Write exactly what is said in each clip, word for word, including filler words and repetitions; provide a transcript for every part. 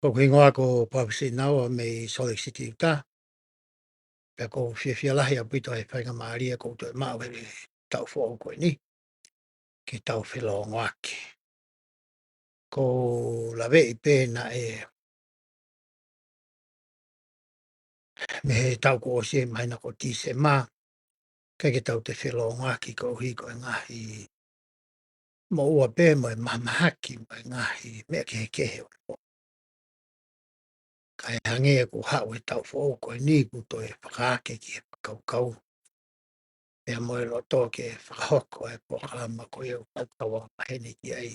Ko hoku hingoa ko Pāvisi Naua mei Salt Lake City, Utah. Pea ʻoku ou fiefia lahi ʻaupito he faingamālie kuo u toe maʻu he taʻu foʻou ko eni ke tau felōngoaki. ʻOku ou laveʻi pē naʻe mei he taʻu kuo ʻosi, he māhina ko Tīsema, ʻikai ke tau toe felōngoaki koeʻuhi ko e ngaahi moʻua pē mo e mahamahaki mo e ngaahi meʻa kehekehe ʻo e moʻui. Kae hangē kuo haʻu e taʻu foʻou ko eni kuo toe fakaake ki he fakakaukau pea mo e loto ke fakahoko e polokalama ko ia ʻoku tau tauanga maheni ki ai,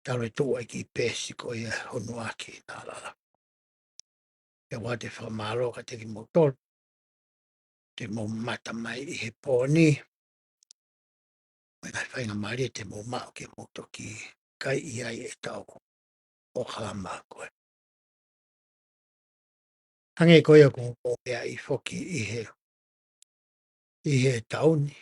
talu e tuʻu ai ki he peesi ko ia Honuaki Nālala. Pea ʻoku ou fakamālō kiate kimoutolu te mou mamata mai ʻi he pō ni, mo e ngaahi faingamālie te mou maʻu ke mou toki kai ʻi ai ʻetau polokalama ko ē. Hangē ko ia kuo u pehē ai foki ʻi he, ʻi he taʻu ni,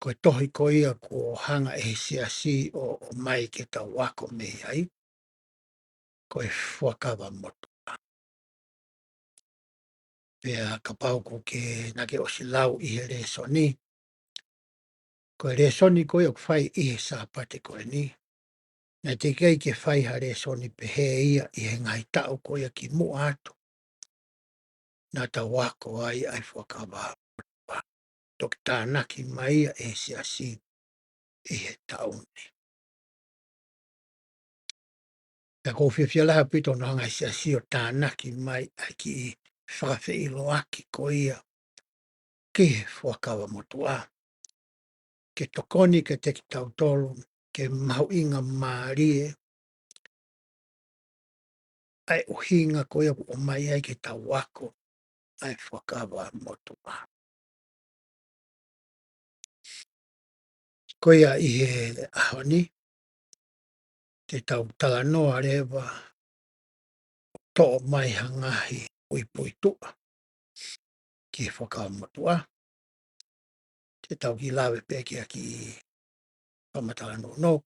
ko e tohi ko ia kuo hanga ʻe he Siasi ʻo, ʻo ʻomai ke tau ako mei ai, ko e Fuakava Motuʻa. Pea kapau ʻoku ke, naʻa ke ʻosi lau ʻi he lēsoni, ko e lēsoni ko ia ʻoku fai ʻi he Sāpate ko eni, naʻe teʻeki ai ke fai ha lēsoni pehē ia ʻi he ngaahi taʻu ko ia kimuʻa atu naʻa tau ako ai ʻa e Fuakava Motuʻa. Toki tānaki mai ia ʻe he Siasi ʻi he taʻu ni. Pea ʻoku ou fiefia lahi ʻaupito hono hanga ʻe he Siasi ʻo tānaki mai ʻa e kiʻi fakafeʻiloaki ko ia ki he Fuakava Motuʻa, ke tokoni kiate kitautolu ke mahuʻingamālie ʻa e ʻuhinga ko ia ʻoku ʻomai ai ke tau ako ʻa e Fuakava Motuʻa. Ko ia ʻi he ʻaho ni, te tau talanoa leva, toʻo mai ha ngaahi puipuituʻa ki he Fuakava Motuʻa. Te tau kiʻi lave pē ki ha kiʻi fakamatala nounou.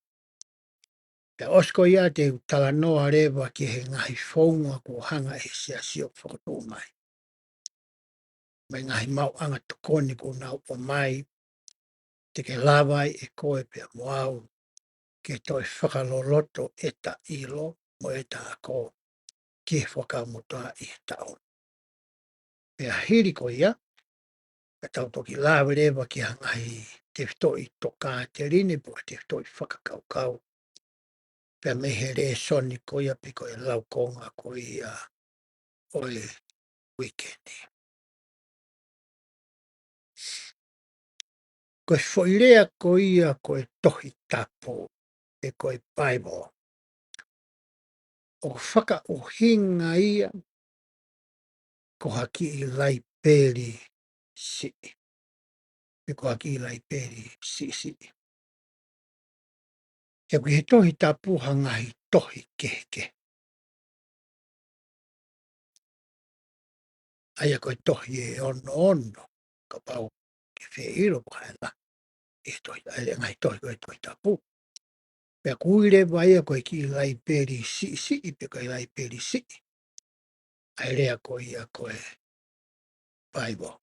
Pea ʻosi ko ia te u talanoa leva ki he ngaahi founga kuo hanga ʻe he Siasi ʻo fokotuʻu mai, mo e ngaahi maʻuʻanga tokoni kuo nau ʻomai, te ke lava ai ʻe koe pea mo au ke toe fakaloloto ʻeta ʻilo mo ʻeta ako ki he Fuakava Motuʻa ʻi he taʻu. Pea hili ko ia, ka tau toki lave leva ki ha ngaahi tefitoʻi tokāteline pe ko e tefitoʻi fakakaukau pea mei he lēsoni ko ia pe ko e laukonga ko ia ʻo e uike ni. Ko e foʻi lea ko ia ko e Tohi Tapu pe ko e Bible, ʻoku fakaʻuhinga ia ko ha kiʻi laipeli siʻi, pe ko ha kiʻi laipeli siʻisiʻi. He ʻoku ʻi he Tohi Tapu ha ngaahi tohi kehekehe. ʻA ia ko e tohi ʻe onoono, kapau ʻoku ke fie ʻilo pe ko e hā e lahi ʻi he tohi, ʻa e ngaahi tohi ko e Tohi Tapu. Pea ʻoku ui leva ia ko e kiʻi laipeli siʻisiʻi pe ko e laipeli siʻi ʻa e lea ko ia ko e Bible.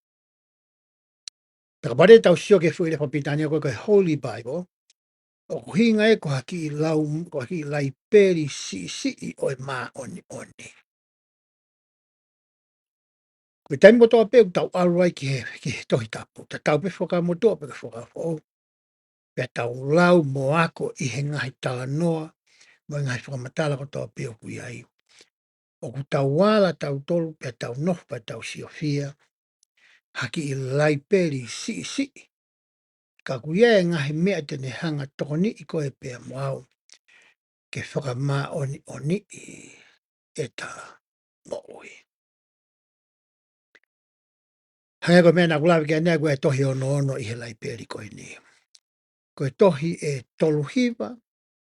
Pea kapau te tau sio ki he foʻi lea fakapilitānia ko e, ko e Holy Bible, ʻoku ʻuhinga ia ko ha kiʻi lau, ko ha kiʻi laipeli siʻisiʻi ʻo e māʻoniʻoni. Ko e taimi kotoa pē ʻoku tau ʻalu ai ki he, ki he Tohi Tapu, tatau pē Fuakava Motuʻa pe ko e Fuakava Foʻou, pea tau lau mo ako ʻi he ngaahi talanoa mo e ngaahi fakamatala kotoa pē ʻoku ʻi ai, ʻoku tau ala tautolu pea tau nofo pea tau siofia ha kiʻi laipeli siʻisiʻi, ka ʻoku ʻi ai e ngaahi meʻa te ne hanga tokoniʻi koe pea mo au ke fakamāʻoniʻoniʻi ʻeta moʻui. Hangē ko e meʻa naʻa ku lave ki ai ʻanenai, ko e tohi ʻe onoono ʻi he laipeli ko eni, ko e tohi ʻe tolu hiva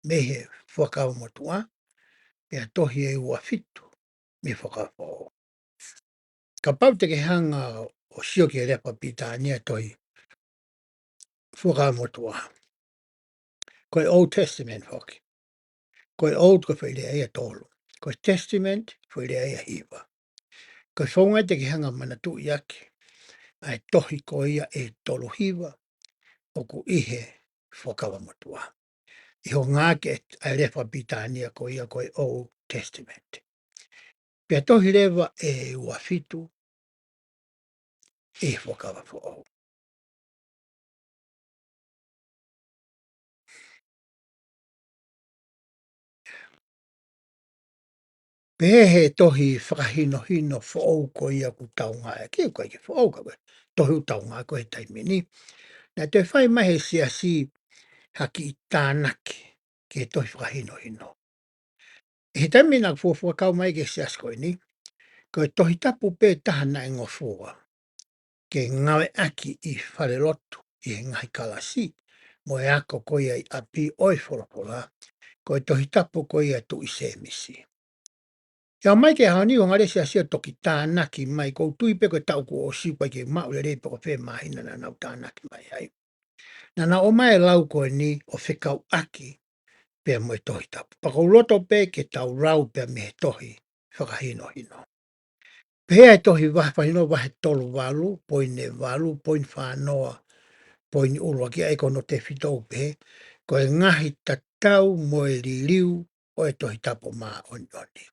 mei he Fuakava Motuʻa, pea tohi ʻe ua fitu mei he Fuakava Foʻou. Kapau te ke hanga ʻo sio ki he lea fakapilitānia tohi Fuakava Motuʻa, ko e Old Testament foki. Ko e Old ko e foʻi lea ia ʻe tolu. Ko e Testament, foʻi lea ia ʻe hiva. Ko e founga ia te ke hanga ʻo manatuʻi ʻaki ʻa e tohi ko ia ʻe tolu hiva ʻoku ʻi he Fuakava Motuʻa. ʻI hono ngāueʻaki ʻa e lea fakapilitānia ko ia ko e Old Testament. Pea tohi leva ʻe ua fitu ʻi he Fuakava Foʻou. Pehē ʻe he tohi fakahinohino foʻou ko ia ʻoku tau ngāueʻaki, ʻoku ʻikai ke foʻou ka ko e tohi ʻoku tau ngāueʻaki he taimi ni. Naʻe toe fai mai ʻe he Siasi ha kiʻi tānaki ki he tohi fakahinohino. ʻI he taimi naʻe fuofua kau mai ki he Siasi ko eni, ko e Tohi Tapu pē taha naʻe ngofua ke ngāueʻaki ʻi falelotu ʻi he ngaahi kalasi mo e ako ko ia ʻi ʻapi ʻo e folofola, ko e Tohi Tapu ko ia ʻa e Tuʻi Sēmisi. ʻI he ʻomai ki he ʻaho ni, ʻoku ngali ʻa e Siasi ʻo toki tānaki mai, ʻoku ou tui pē ko e taʻu kuo ʻosi, ʻoku ʻikai ke maʻu lelei pe ko fē māhina naʻa nau tānaki mai ai. Naʻa nau ʻomai e lau ko eni ʻo fekauʻaki pea mo e Tohi Tapu. Pea ʻoku ou loto pē ke tau lau pea mei he tohi fakahinohino. Pehē ʻa e tohi vahe fakahinohino vahe tolu valu, poini valu, poini fā noa, poini ʻuluaki, ʻa ia ko hono tefito ʻoku pehē, ko e ngaahi tatau mo e liliu ʻo e Tohi Tapu Māʻoniʻoni.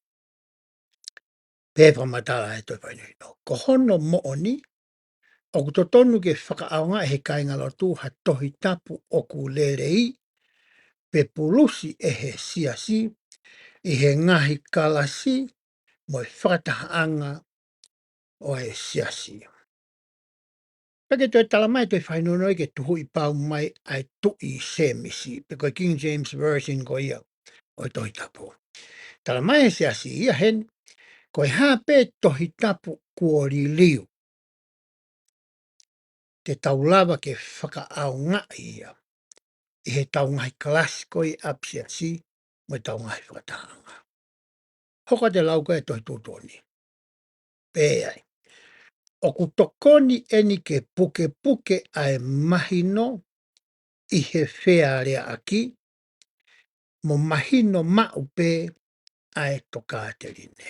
Pehē fakamatala ʻa e tohi fakahinohino. Ko hono moʻoni, ʻoku totonu ke fakaʻaongaʻi ʻe he kāingalotu ha Tohi Tapu ʻoku lelei, pe pulusi ʻe he Siasi, ʻi he ngaahi kalasi mo e fakatahaʻanga ʻo e Siasi. Pea ke toe tala mai ʻe he tohi fakahinohino ia ke tuhuʻi pau mai ʻa e Tuʻi Sēmisi, pe ko e King James Version ko ia ʻo e Tohi Tapu. Tala mai ʻe he Siasi ia heni, ko e hā pē Tohi Tapu kuo liliu, te tau lava ke fakaʻaongaʻi ia ʻi heʻetau ngaahi kalasi ko ia ʻi ʻapisiasi mo ʻetau ngaahi fakatahaʻanga. Hoko atu e lau ko ia ʻa e tohi tuʻutuʻuni. Pehē ai, ʻoku tokoni eni ke pukepuke ʻa e mahino ʻi he fealeaʻaki, mo mahino maʻu pē ʻa e tokāteline.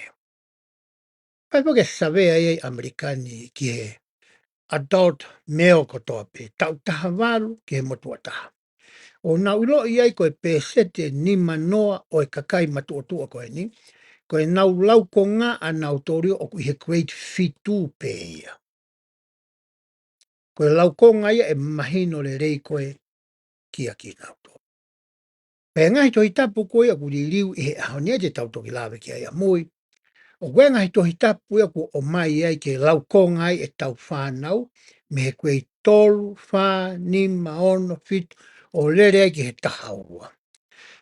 Fai foki e savea ia ʻi ʻAmelika ni ki he adult male kotoa pē, taʻu taha valu ki he motuʻa taha. ʻOku nau ʻiloʻi ai ko e pēseti ʻe nima noa ʻo e kakai matuʻotuʻa ko eni, ko ʻenau laukonga ʻanautolu ʻoku ʻi he grade fitu pē ia. Ko e laukonga ia ʻe mahino lelei ko ē kia kinautolu. Pea ngaahi Tohi Tapu ko ia ʻoku liliu ʻi he ʻaho ni, ʻa ia te tau toki lave ki ai ʻamui. ʻOku ʻi ai e ngaahi Tohi Tapu ia ʻoku ʻomai ai ke laukonga ai ʻetau fānau, mei he grade tolu, fā, nima, ono, fitu, ʻo lele ai ki he taha ua.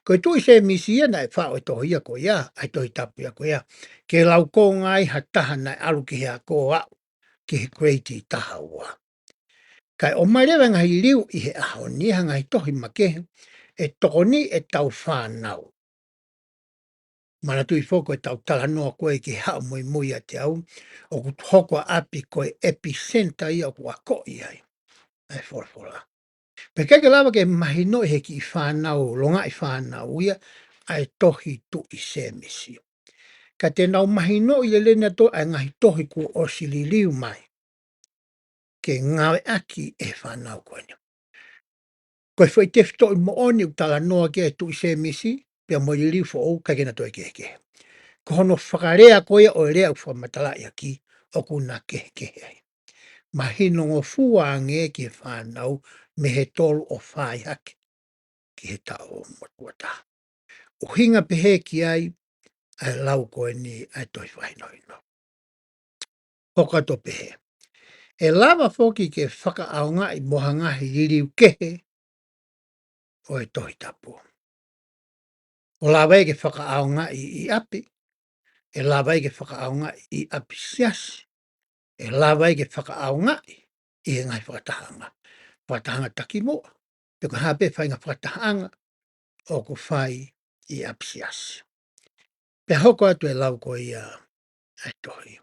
Ko e Tuʻi Sēmisi ia naʻe faʻu e tohi ia ko ia, ʻa e Tohi Tapu ia ko ia, ke laukonga ai ha taha naʻe ʻalu ki he ako ʻo aʻu ki he grade taha ua. Kae ʻomai leva e ngaahi liliu ʻi he ʻaho ni ha ngaahi tohi makehe ʻe tokoni ʻetau fānau. Manatuʻi foki ko ʻetau talanoa ko ē ki he Haʻu Muimui ʻIate Au, ʻoku hoko ʻa ʻapi ko e epicenter ia ʻoku akoʻi ai ʻa e folofola. Pea ʻikai ke lava ke mahinoʻi ʻe he kiʻi fānau, longaʻi fānau ia, ʻa e tohi Tuʻi Sēmisi. Ka te nau mahinoʻi lelei ʻe nautolu ʻa e ngaahi tohi kuo ʻosi liliu mai ke ngāueʻaki ʻe he fānau ko eni. Ko e foʻi tefitoʻi moʻoni ʻoku talanoa ki ai e Tuʻi Sēmisi, pea mo e liliu foʻou, ʻikai ke na toe kehekehe. Ko hono fakalea ko ia ʻo e lea ʻoku fakamatalaʻi ʻaki, ʻoku na kehekehe ai. Mahinongofua ange ki he fānau mei he tolu ʻo fai hake ki he taʻu motuʻa taha. ʻUhinga pehē ki ai ʻa e lau ko eni ʻa e tohi fakahinohino. Hoko atu ʻo pehē, ʻe lava foki ke fakaʻaongaʻi mo ha ngaahi liliu kehe ʻo e Tohi Tapu. ʻOku lava ia ke fakaʻaongaʻi ʻi ʻapi, ʻe lava ia ke fakaʻaongaʻi ʻi ʻapisiasi, ʻe lava ia ke fakaʻaongaʻi ʻi he ngaahi fakatahaʻanga. Fakatahaʻanga takimuʻa, pe ko e hā pē faʻahinga fakatahaʻanga ʻoku fai ʻi ʻapisiasi. Pea hoko atu e lau ko ia ʻa e tohi.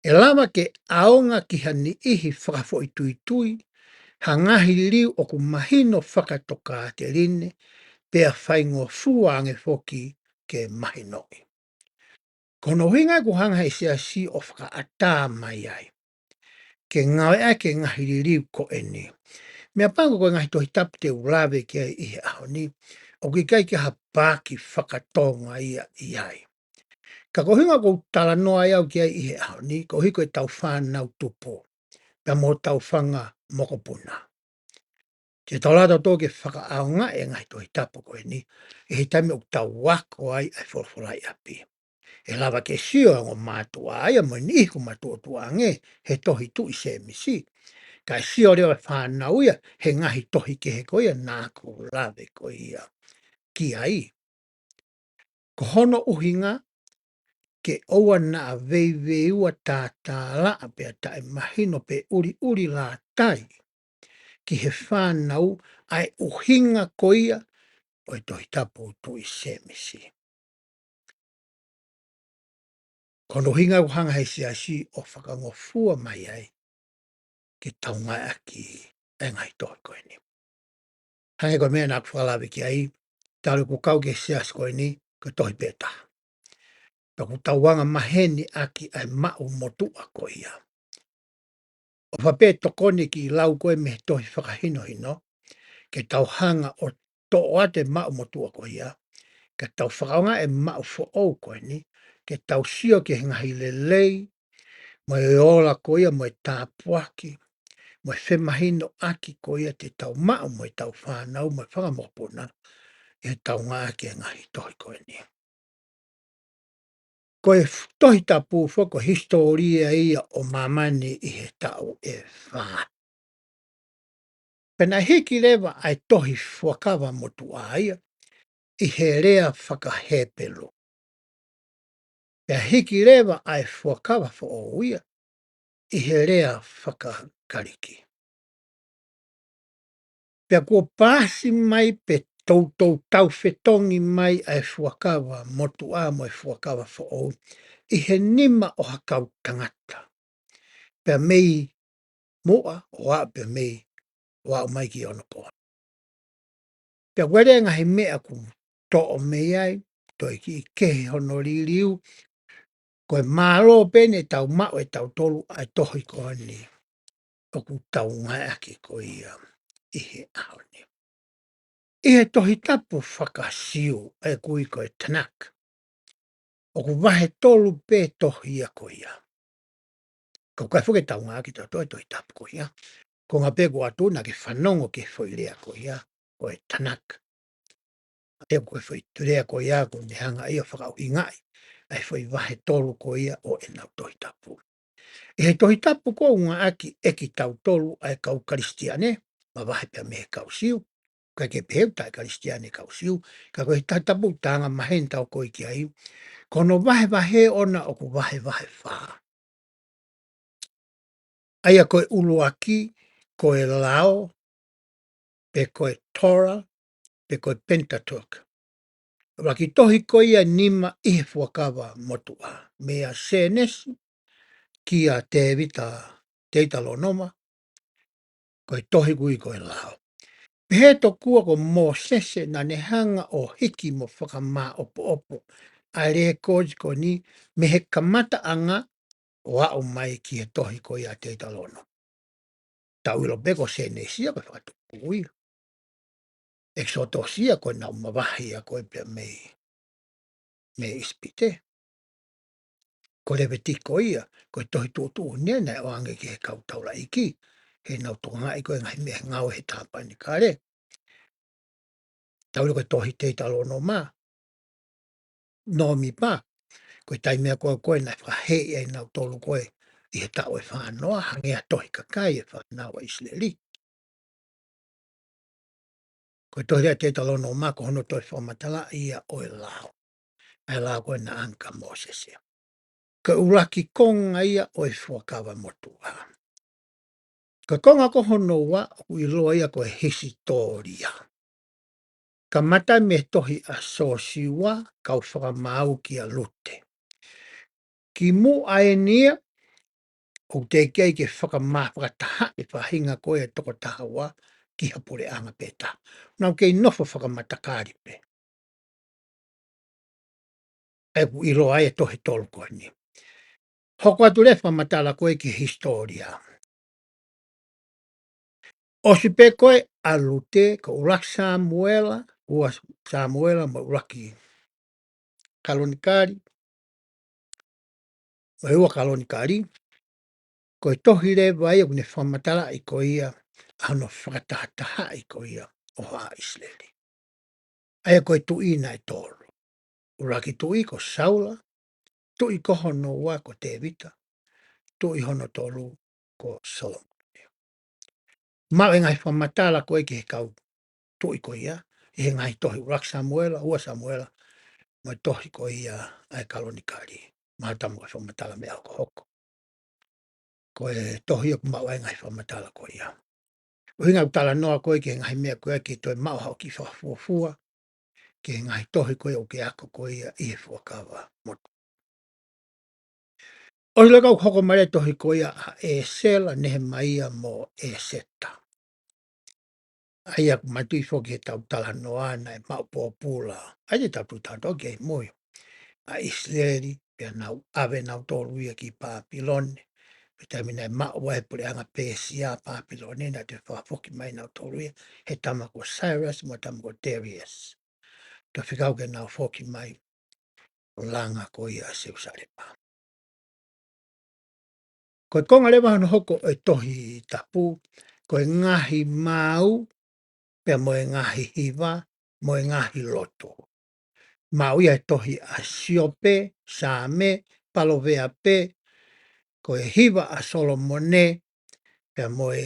ʻE lava ke ʻaonga ki ha niʻihi fakafoʻituitui ha ngaahi liliu ʻoku mahino fakatokāteline, pea faingofua ange foki ke mahinoʻi. Ko hono ʻuhinga ʻoku hanga he siasi ʻo fakaʻatā mai ai ke ngāue ʻaki e ngaahi liliu ko eni. Meʻapango ko e ngaahi Tohi Tapu te u lave ki ai ʻi he ʻaho ni, ʻoku ʻikai ke ha paaki faka-Tonga ia ʻi ai. Ka ko e ʻuhinga ʻoku ou talanoa ai au ki ai ʻi he ʻaho ni, koeʻuhi ko ʻetau fānau tupu, pea mo hotau fanga mokopuna. Te tau lava tautolu ke fakaʻaongaʻi e ngaahi Tohi Tapu ko eni, ʻi he taimi ʻoku tau ako ai ʻa e folofola ʻi ʻapi. ʻE lava ke sio e ongo mātuʻa ia mo e niʻihi ʻoku matuʻotuʻa ange he tohi Tuʻi Sēmisi, kae sio leva e fānau ia he ngaahi tohi kehe ko ia naʻa ku lave ko ia ki ai. Ko hono ʻuhinga, ke ʻoua naʻa veiveiua tātālaʻa pea taʻemahino pe ʻuliʻulilātai ki he fānau ʻa e ʻuhinga ko ia ʻo e Tohi Tapu Tuʻi Sēmisi. Ko hono ʻuhinga ʻoku hanga he siasi ʻo fakangofua mai ai ke tau ngāueʻaki e ngaahi tohi ko eni. Hangē ko e meʻa naʻa ku fakalave ki ai, talu ʻeku kau ki he siasi ko eni, ko e tohi pē taha. Pea ʻoku tau anga maheni ʻaki ʻa e maʻu motuʻa ko ia. ʻOfa pē tokoni ki he lau ko ē mei he tohi fakahinohino, ke tau hanga ʻo toʻo atu e maʻu motuʻa ko ia, ke tau fakaʻaongaʻi e maʻu foʻou ko eni, ke tau sio ki he ngaahi lelei, mo e ola ko ia, mo e tāpuaki, mo e femahinoʻaki ko ia te tau maʻu mo ʻetau fānau, mo e fanga mokopuna, ʻi heʻetau ngāueʻaki e ngaahi tohi ko eni. Ko e f-, Tohi Tapu foki ko e hisitōlia ia ʻo māmani ʻi he taʻu ʻe fā. Pea naʻe hiki leva ʻa e tohi Fuakava Motuʻa ia ʻi he lea faka-Hepelū. Pea hiki leva ʻa e Fuakava Foʻou ia ʻi he lea faka-Kalisi. Pea kuo paasi mai pe toutou taufetongi mai ʻa e Fuakava Motuʻa mo e Fuakava Foʻou ʻi he nima ʻo ha kau tangata. Pea mei muʻa ʻo aʻu pea mei ʻo aʻu mai ki onopooni. Pea ʻoku ʻi ai e ngaahi meʻa ʻoku toʻo mei ai, toe kiʻi kehe hono liliu, ko e mālō pē eni ʻetau maʻu ʻe tautolu ʻa e tohi ko eni ʻoku tau ngāueʻaki ko ia ʻi he ʻaho ni. ʻI he Tohi Tapu faka-Siu ʻa ia ʻoku ui ko e Tanakh, ʻoku vahe tolu pē tohi ia ko ia. Ka ʻoku ʻikai foki ke tau ngāueʻaki tautolu e Tohi Tapu ko ia. Ko e ngaahi pē ko atu naʻa ke fanongo ki he foʻi lea ko ia, ko e Tanakh. ʻA ia ko e foʻi lea ko ia, ʻoku ne hanga ia ʻo fakaʻuhingaʻi ʻa e foʻi vahe tolu ko ia ʻo ʻenau Tohi Tapu. ʻI he Tohi Tapu ʻoku ngāueʻaki ʻe kitautolu ʻa e kau Kalisitiane, mavahe pea mei he kau Siu, ʻikai ke pehē ʻoku taʻe-Kalisitiane e kau Siu, ka ko e Tohi Tapu ʻoku tau anga maheni tautolu ko ē ki ai, ko hono vahevahe ʻona ʻoku vahevahe fā. ʻA ia ko e ʻuluaki, ko e lao, pe ko e Torah, pe ko e Pentateuch. ʻUluaki tohi ko ia ʻe nima ʻi he Fuakava Motuʻa, meia Sēnesi kia Tēvita, Teutalōnoma, ko e tohi ʻoku ui ko e lao. Pehē tokua ko Mōsese naʻa ne hanga ʻo hiki mo fakamāʻopoʻopo ʻa e lēkooti ko eni mei he kamataʻanga ʻo aʻu mai ki he tohi ko ia ʻa Teutalōnoma. Tau ʻilo pē ko Sēnesi ia ko e fakatupu ia. ʻEkisotosi ia ko ʻenau mavahe ia ko ē pea mei, mei ʻIsipite. Ko Levitiko ia, ko e tohi tuʻutuʻuni ia naʻe ʻoange ki he kau taulaʻeiki, heʻenau tokangaʻi ko ē ngaahi meʻa ngāue he tāpanekale. Tau ʻilo ko e tohi Teutalōnoma, Nōmipa, ko e taimi ia ko ē, ko ē naʻe fakahēʻi ai nautolu ko ē ʻi he taʻu ʻe fānoa, hangē ha tohi kakai e fānau ʻa ʻIsileli. Ko e tohi ʻa Teutalōnoma, ko hono toe fakamatalaʻi ia ʻo e lao. ʻA e lao ko ē naʻe ʻoange kia Mōsese. Ko e ʻuluaki konga ia ʻo e Fuakava Motuʻa. Ko e konga ko hono ua, ʻoku ʻiloa ia ko e hisitōlia. Kamata mei he tohi ʻa Sōsiua, kau fakamaau kia Lute. Kimuʻa eni ia, ʻoku teʻeki ai ke fakamā-, fakatahaʻi e faʻahinga ko ē ʻa e toko taha ua, ki ha puleʻanga pē taha. Nau kei nofo fakamatakali pē. ʻA ia ʻoku ʻiloa ai e tohi tolu ko eni. Hoko atu leva e fakamatala ko ē ki he hisitōlia. ʻOsi pē ko ē ʻa Lute, ko ʻUluaki Samuela, Ua Samuela mo ʻUluaki Kalonikali, mo e Ua Kalonikali, ko e tohi leva ia ʻoku ne fakamatalaʻi ko ia ʻa hono fakatahatahaʻi ko ia ʻo haʻa ʻIsileli. ʻA ia ko e tuʻi naʻe tolu. ʻUluaki tuʻi ko Saula, tuʻi ko hono ua ko Tēvita, tuʻi hono tolu ko Solomone. Maʻu e ngaahi fakamatala ko ē ki he kau tuʻi ko ia, ʻi he ngaahi tohi ʻUluaki Samuela, Ua Samuela, mo e tohi ko ia ʻa e Kalonikali. Mahalo ʻoku tau maʻu e fakamatala mei ai hokohoko. Ko e tohi ʻoku maʻu ai e ngaahi fakamatala ko ia. ʻUhinga ʻeku talanoa ko ē ki he ngaahi meʻa ko ē ke toe maʻu haʻo kiʻi fakafuofua, ki he ngaahi tohi ko ē ʻoku ke ako ko ia ʻi he Fuakava Motuʻa. ʻOsi leva ʻeku hoko mai e tohi ko ia ʻa ʻEsela, Nehemaia mo ʻEseta. ʻA ia ʻoku mātuʻaki foki he tau talanoa naʻe maʻu pōpula. ʻA ia te tau tuʻu talanoa ki ai mui. ʻA ʻIsileli, pea nau ʻave nautolu ia ki Pāpilone. Pea taimi naʻe maʻu ai e puleʻanga Pēsia ʻa Pāpilone, naʻe toe fakafoki mai nautolu ia he tama ko Cyrus mo e tama ko Darius. Toe fekau ke nau foki mai ʻo langa ko ia ʻa Selusalema. Ko e konga leva hono hoko e Tohi Tapu, ko e ngaahi maau, pea mo e ngaahi hiva, mo e ngaahi lotu. Maʻu ia he tohi ʻa Siope, Saame, Paloveape, ko e hiva ʻa Solomone, pea mo e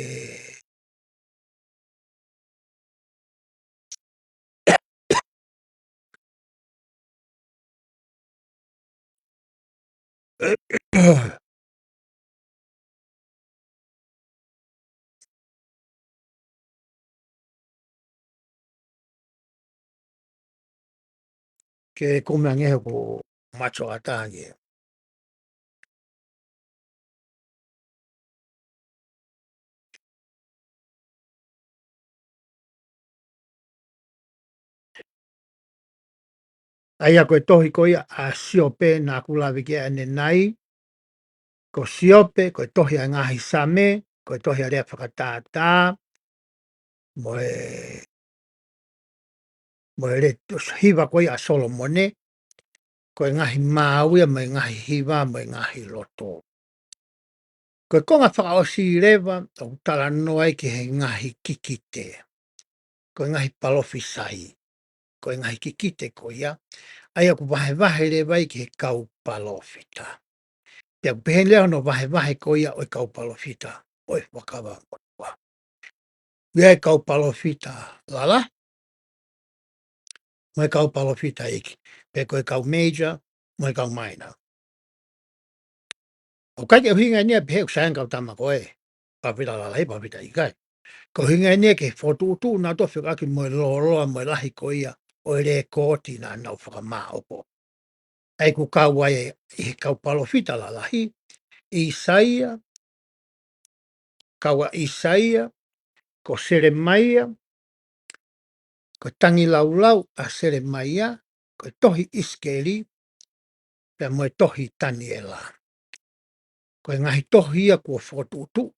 ke kumi ange he ko macho ata ange. ʻA ia ko e tohi ko ia ʻa Siope naʻa ku lave ki ai ʻanenai, ko Siope, ko e tohi ʻa e ngaahi Saame, ko e tohi ʻa e Lea Fakatātā, mo e, mo e le-, hiva ko ia ʻa Solomone, ko e ngaahi maau ia mo e ngaahi hiva mo e ngaahi lotu. Ko e konga fakaʻosi leva, ʻoku talanoa ai ki he ngaahi kikite. Ko e ngaahi palōfisai. Ko e ngaahi kikite ko ia, ʻa ia ʻoku vahevahe leva ai ki he kau palōfita. Pea ʻoku pehē leva hono vahevahe ko ia ʻo e kau palōfita ʻo e Fuakava Motuʻa. ʻOku ʻi ai e kau palōfita lalahi, mo e kau palōfita iiki, pe ko e kau major, mo e kau minor. ʻOku ʻikai ke ʻuhinga eni ia pehē ʻoku sai ange kau tama ko ē, palōfita lalahi, palōfita ʻikai. Ko e ʻuhinga eni ia ke fokotuʻutuʻu nautolu fekauʻaki mo e lōloa mo e lahi ko ia ʻo e lēkooti naʻa nau fakamāʻopoʻopo. ʻA ia ʻoku kau ai ʻi he kau palōfita lalahi, ʻIsaia, kau ʻa ʻIsaia, ko Selemaia, ko e Tangilaulau ʻa Selemaia, ko e tohi ʻIsikeli, pea mo e tohi Taniela. Ko e ngaahi tohi ia kuo fokotuʻutuʻu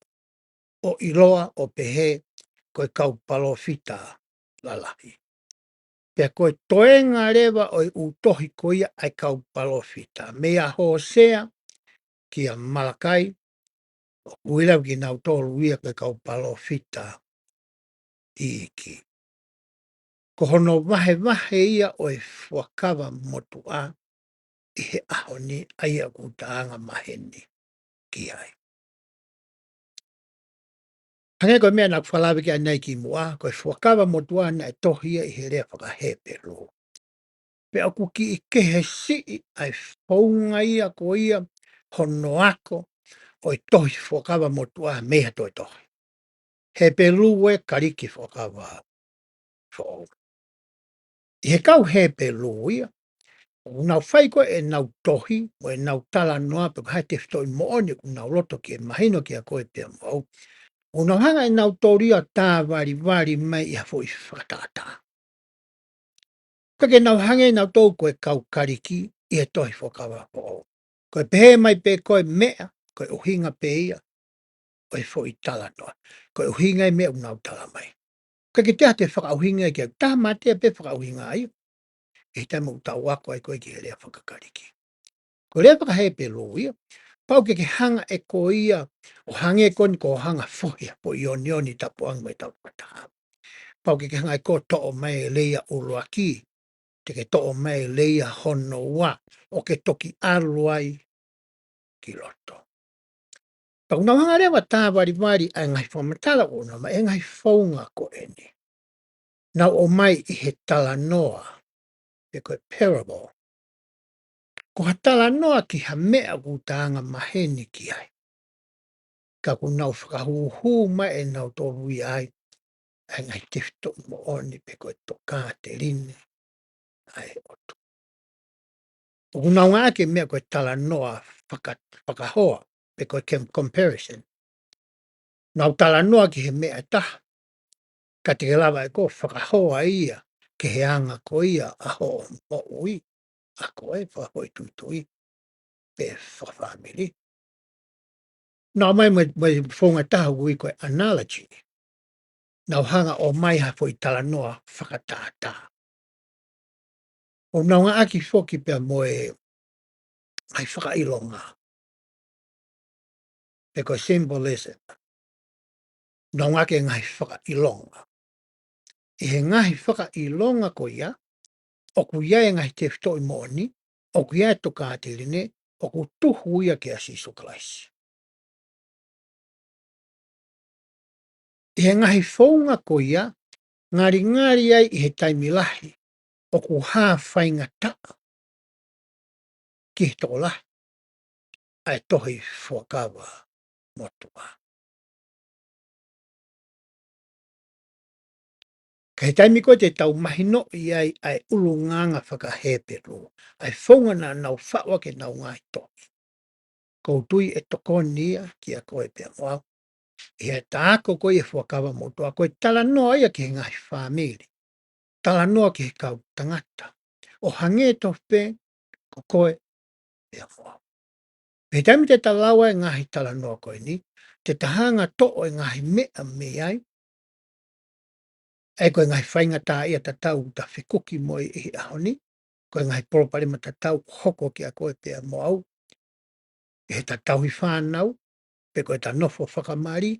ʻo ʻiloa ʻo pehē ko e kau palōfita lalahi. Pea ko e toenga leva ʻo e ʻū tohi ko ia ʻa e kau palōfita, meia Hōsea kia Malakai, ʻoku ui leva kinautolu ia ko e kau palōfita iiki. Ko hono vahevahe ia ʻo e Fuakava Motuʻa ʻi he ʻaho ni, ʻa ia ʻoku ta anga maheni ki ai. Hangē ko e meʻa naʻa ku fakalave ki ai ʻanenai kimuʻa, ko e Fuakava Motuʻa naʻe tohi ia ʻi he lea faka-Hepelū. Pea ʻoku kiʻi kehe siʻi ʻa e founga ia ko ia hono ako ʻo e tohi Fuakava Motuʻa mei ha toe tohi. Hepelū ē, Kalisi Fuakava Foʻou. ʻI he kau Hepelū ia, ʻoku nau fai ko ē ʻenau tohi, mo ʻenau talanoa, pe ko e hā e tefitoʻi moʻoni ʻoku nau loto ke mahino kiate koe pea mo au. ʻOku nau hanga ʻe nautolu ia ʻo tāvalivali mai ʻi ha foʻi fakatātā. Ka ke nau hangē nautolu ko e kau Kalisi ʻi he tohi Fuakava Foʻou. Ko e pehē mai pē ko e meʻa, ko e ʻuhinga pē ia ʻo e foʻi talanoa. Ko e ʻuhinga e meʻa ʻoku nau tala mai. Ka ke teʻa te fakaʻuhinga ki ai, tāmateʻi pē fakaʻuhinga ai. ʻI he taimi ʻoku tau ako ai ko ē ki he lea fakaKalisi. Ko e lea fakaHepelū ia, pau ke ke hanga ʻe koe ia, ʻo hangē ko eni ko hoʻo hanga fohi ha foʻi onioni tapuangi mai tau fakataha. Pau ke ke hanga ʻe koe ʻo toʻo mai e leia ʻuluaki, te ke toʻo mai e leia hono ua, ʻo ke toki ʻalu ai ki loto. Pea ʻoku nau hanga leva ʻo tāvalivali ʻa e ngaahi fakamatala ʻoku nau ʻomai, e ngaahi founga ko eni. Nau ʻomai ʻi he talanoa, pe ko e parable. Ko ha talanoa ki ha meʻa ʻoku ta anga maheni ki ai. Ka ʻoku nau fakahūhū mai ʻe nautolu ia ai, ʻa e ngaahi tefitoʻi moʻoni pe ko e tokāteline ʻa e ʻOtua. ʻOku nau ngāueʻaki e meʻa ko e talanoa faka-, fakahoa, pe ko e com-, comparison. Nau talanoa ki he meʻa ʻe taha, ka te ke lava ʻe koe ʻo fakahoa ia ki he anga ko ia ʻa hoʻo moʻui, ʻa koe fakafoʻituitui, pe fakafāmili. Nau ʻomai mo e, mo e founga ʻe taha ʻoku ui ko e analogy. Nau hanga ʻo ʻomai ha foʻi talanoa fakatātā. ʻOku nau ngāueʻaki foki pea mo e ngaahi fakaʻilonga. Pe ko e symbolism. Nau ngāueʻaki e ngaahi fakaʻilonga. ʻI he ngaahi fakaʻilonga ko ia, ʻoku ʻi ai e ngaahi tefitoʻi moʻoni, ʻoku ʻi ai e tokāteline, ʻoku tuhu ia kia Sīsū Kalaisi. ʻI he ngaahi founga ko ia, ngalingali ai ʻi he taimi lahi, ʻoku hā faingataʻa ki he tokolahi ʻa e tohi Fuakava Motuʻa. Ka ʻi he taimi ko ē te tau mahinoʻi ai ʻa e ʻulungaanga fakaHepelū, ʻa e founga naʻa nau faʻu ʻaki ʻenau ngaahi tohi. ʻOku ou tui ʻe tokoni ia kia koe pea mo au. ʻI heʻeta ako ko ē e Fuakava Motuʻa, ko e talanoa ia ki he ngaahi fāmili. Talanoa ki he kau tangata. ʻO hangē tofu pē ko koe pea mo au. Pea ʻi he taimi te ta lau ai e ngaahi talanoa ko eni, te ta hanga ʻo toʻo e ngaahi meʻa mei ai, ʻa ia ko e ngaahi faingataʻaʻia tatau ʻoku ta fekuki mo ia ʻi he ʻaho ni, ko e ngaahi palopalema tatau ʻoku hoko kia koe pea mo au, ʻi heʻeta tauhi fānau, pe ko ʻeta nofo fakamali,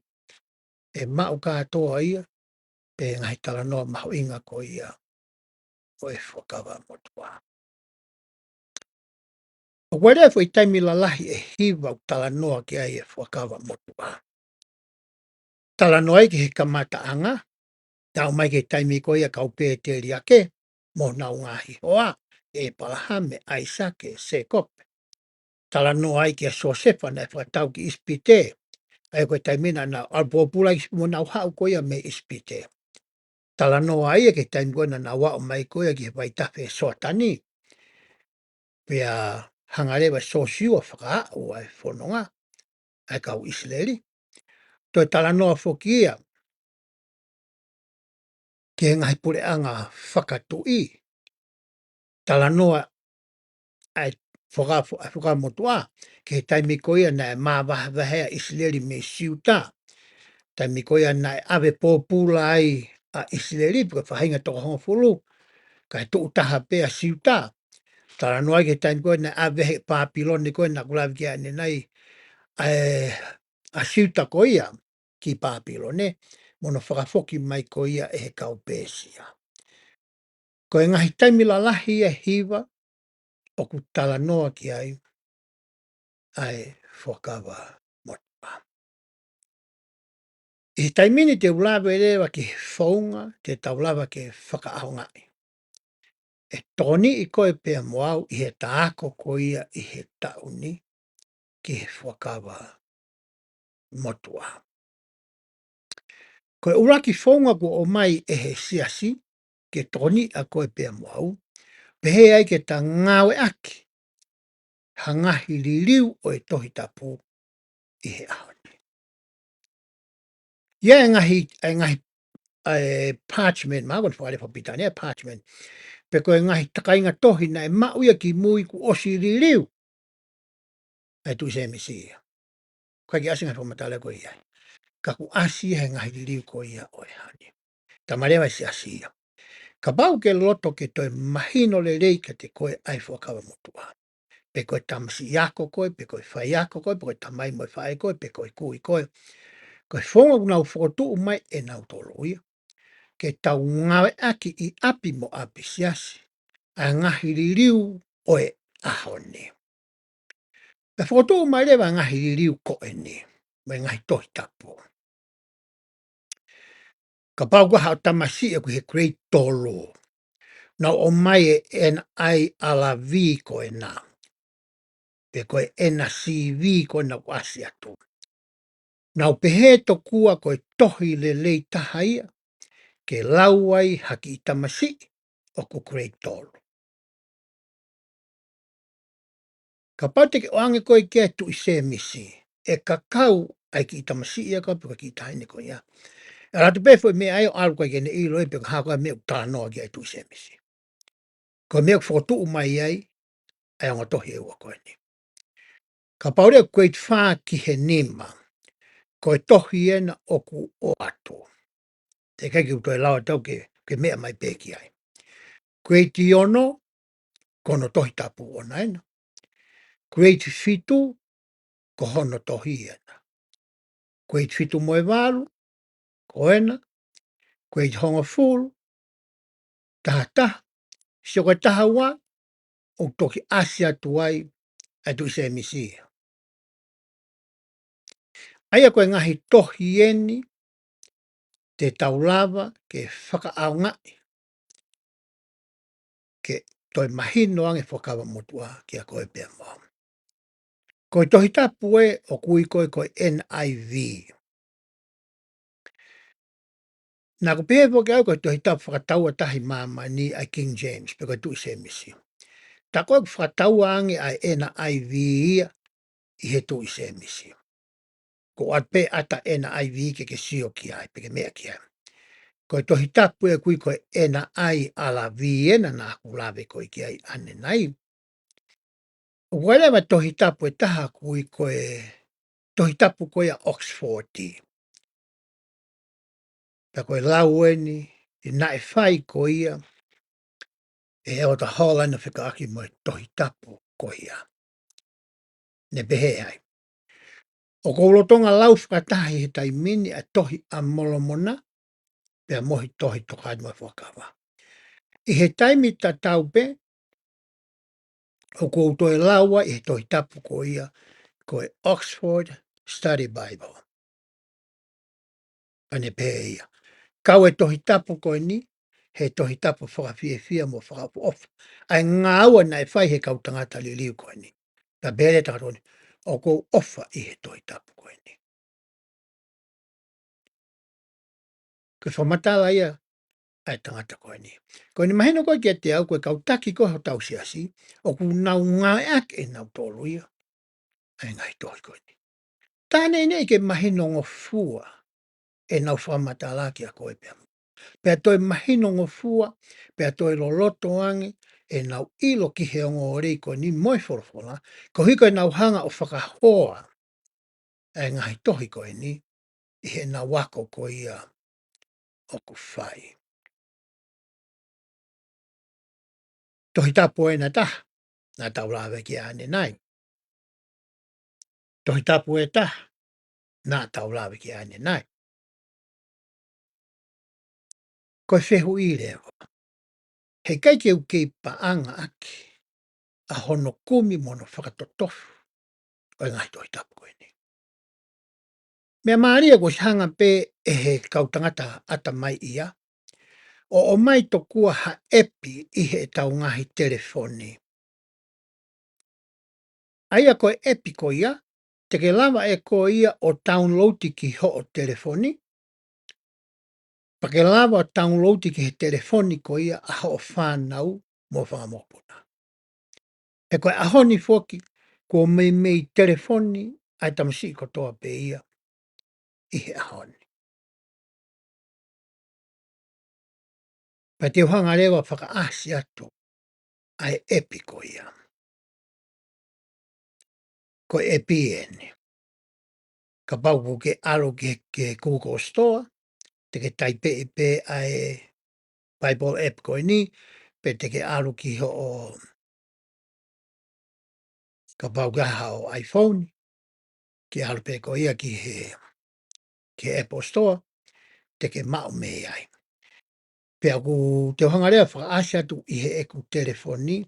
ʻe maʻu kātoa ia, pea ngaahi talanoa mahuʻinga ko ia ʻo e Fuakava Motuʻa. ʻOku ʻi ai e foʻi taimi lalahi ʻe hiva ʻoku talanoa ki ai e Fuakava Motuʻa. Talanoa ai ki he kamataʻanga, talu mai ki he taimi ko ia kau pēteliake, mo honau ngaahi hoa, ʻĒpalahame, ʻAisake, Sēkope. Talanoa ai kia Siosefa naʻe fakatau ki ʻIsipite, ʻa ia ko e taimi naʻa nau ʻalu pōpula ai mo nau haʻu ko ia mei ʻIsipite. Talanoa ai ki he taimi ko ē naʻa nau aʻu mai ko ia ki he vaitafe Soatani. Pea hanga leva ʻe Siosiua ʻo fakaaʻu ʻa e fononga ʻa e kau ʻIsileli. Toe talanoa foki ia ki he ngaahi puleʻanga fakatuʻi. Talanoa ʻa e Fuakava, ʻa e Fuakava Motuʻa, ki he taimi ko ia naʻe māvahevahe ai ʻa ʻIsileli mei Siuta. Taimi ko ia naʻe ʻave pōpula ai ʻa ʻIsileli, pe ko e faʻahinga toko hongofulu, kae tuʻu taha pē ʻa Siuta. Talanoa ai ki he taimi ko ia naʻe ʻave ʻe Pāpilone ko ē naʻa ku lave ki ai ʻanenai, ʻa e, ʻa Siuta ko ia ki Pāpilone, mo hono fakafoki mai ko ia ʻe he kau Pēsia. Ko e ngaahi taimi lalahi ia ʻe hiva ʻoku talanoa ki ai ʻa e Fuakava Motuʻa. ʻI he taimi ni te u lave leva ki he founga te tau lava ke fakaʻaongaʻi. ʻE tokoniʻi koe pea mo au ʻi heʻeta ako ko ia ʻi he taʻu ni ki he Fuakava Motuʻa. Ko e ʻuluaki founga kuo ʻomai ʻe he siasi ke tokoniʻi ʻa koe pea mo au, pehē ai ke ta ngāueʻaki ha ngaahi liliu ʻo e Tohi Tapu ʻi he ʻaho ni. ʻI ai e ngaahi, e ngaahi, e parchment, mahalo ko e fakalea fakapilitānia, parchment. Pe ko e ngaahi takainga tohi naʻe maʻu ia kimui kuo ʻosi liliu ʻa e Tuʻi Sēmisi ia. ʻOku ʻikai ke ʻasi e ngaahi fakamatala ko ia ai. Ka kuo ʻasi ia he ngaahi liliu ko ia ʻo e ʻaho ni. Talamai leva ʻe Siasi ia, kapau ʻoku ke loto ke toe mahino lelei kiate koe ʻa e Fuakava Motuʻa, pe ko e tamasiʻi ako koe, pe ko e faiako koe, pe ko e tamai mo e faʻē koe, pe ko e kui koe, ko e founga ʻoku nau fokotuʻu mai ʻe nautolu ia, ke tau ngāueʻaki ʻi ʻapi mo ʻapi Siasi ʻa e ngaahi liliu ʻo e ʻaho ni. Pea fokotuʻu mai leva e ngaahi liliu ko eni, mo e ngaahi Tohi Tapu. Kapau ko haʻo tamasiʻi ʻoku ʻi he grade tolu, nau ʻomai e N I R V ko ena, pe ko e N C V ko ena kuo ʻasi atu. Nau pehē tokua ko e tohi lelei taha ia ke lau ai ha kiʻi tamasiʻi ʻoku grade tolu. Kapau te ke ʻoange koe ki he Tuʻi Sēmisi, ʻe kakau ʻa e kiʻi tamasiʻi ia ko ē pe ko e kiʻi taʻahine ko ia. ʻE ʻalu atu pē foʻi meʻa ia ʻo ʻalu ʻikai ke ne ʻilo ia pe ko e hā koā e meʻa ʻoku talanoa ki ai e Tuʻi Sēmisi. Ko e meʻa ʻoku fokotuʻu mai ai ʻa e ongo tohi ʻe ua ko eni. Kapau leva grade fā ki he nima, ko e tohi ena ʻoku ʻoatu. Teʻeki ai ke u toe lau atu au ke, ke meʻa mai pē ki ai. Grade ono, ko hono Tohi Tapu ʻona ena. Grade fitu, ko hono tohi ena. Grade fitu mo e valu, ko ena. Grade hongofulu, taha taha, sio ko e taha ua, ʻoku toki ʻasi atu ai ʻa e Tuʻi Sēmisi ia. ʻA ia ko e ngaahi tohi eni te tau lava ke fakaʻaongaʻi ke toe mahino ange e Fuakava Motuʻa kiate koe pea mo au. Ko e Tohi Tapu ē ʻoku ui ko ē ko e N I V. Naʻá ku pehē foki au ko e Tohi Tapu fakataua taha ʻi māmani ʻa e King James, pe ko e Tuʻi Sēmisi. Tā ko ē ʻoku fakataua ange ʻa e N I V ia ʻi he Tuʻi Sēmisi. Ko e ʻoatu pē ʻata N I V ke ke sio ki ai, pe ke meʻa ki ai. Ko e Tohi Tapu ē ʻoku ui ko e N I R V ena naʻá ku lave ko ē ki ai ʻanenai. ʻOku ʻi ai leva e Tohi Tapu ʻe taha ʻoku ui ko e Tohi Tapu ko ia Oxford. Pea ko e lau eni, ʻi naʻe fai ko ia ʻe ʻEletā Holland ʻo fekauʻaki mo e Tohi Tapu ko ia. Ne pehē ai, ʻoku ou lolotonga lau fakataha ʻi he taimi ni ʻa e Tohi ʻa Molomona, pea mo e Tohi Tokāteline mo e Fuakava. ʻI he taimi tatau pē, ʻoku ou toe lau ai ʻi he Tohi Tapu ko ia, ko e Oxford Study Bible. Pea ne pehē ia, kau e Tohi Tapu ko eni he Tohi Tapu fakafiefia mo fakaʻofoʻofa ʻa e ngāue naʻe fai ʻe he kau tangata liliu ko eni. Pea pehē leva e tangata ko eni, ʻoku ou ʻofa ʻi he Tohi Tapu ko eni. Ko e fakamatala ia ʻa e tangata ko eni. Ko eni mahino ko ē kiate au ko e kau taki ko ē hotau Siasi, ʻoku nau ngāueʻaki ʻe nautolu ia ʻa e ngaahi tohi ko eni. Tā neʻineʻi ke mahinongofua ʻenau fakamatala kiate koe pea mo au. Pea toe mahinongofua, pea toe loloto ange ʻenau ʻilo ki he ongoongolelei ko eni mo e folofola, koeʻuhi ko ʻenau hanga ʻo fakahoa ʻa e ngaahi tohi ko eni ʻi heʻenau ako ko ia ʻoku fai. Tohi Tapu ʻe taha naʻa tau lave ki ai ʻanenai. Tohi Tapu ʻe taha naʻa tau lave ki ai ʻanenai. Ko e fehuʻi leva, heʻikai ke u kei paʻanga ʻaki ʻa hono kumi mo hono fakatotofu ʻo e ngaahi Tohi Tapu ko eni. Meʻa mālie kuo ʻosi hanga pē ʻe he kau tangata ʻatamai ia ʻo ʻomai tokua ha ʻepi ʻi heʻetau ngaahi telefoni. ʻA ia ko e ʻepi ko ia, te ke lava ʻe koe ia ʻo download ki hoʻo telefoni, pea ke lava ʻo download ki he telefoni ko ia ʻa hoʻo fānau mo e fanga mokopuna. He ko e ʻaho ni foki, kuo meimei telefoni ʻa e tamasiʻi kotoa pē ia ʻi he ʻaho ni. Ka te u hanga leva ʻo fakaʻasi atu ʻa e ʻepi ko ia. Ko e ʻepi eni. Kapau ʻoku ke ʻalu ki he, ki he Google Store, te ke taipeʻi pē ʻa e Bible app ko eni, pe te ke ʻalu ki hoʻo, kapau ʻoku ʻi ai haʻo iPhone, ke ʻalu pē ko ia ki he, ki he Apple Store, te ke maʻu mei ai. Pea ʻoku te u hanga leva ʻo fakaʻasi atu ʻi heʻeku telefoni,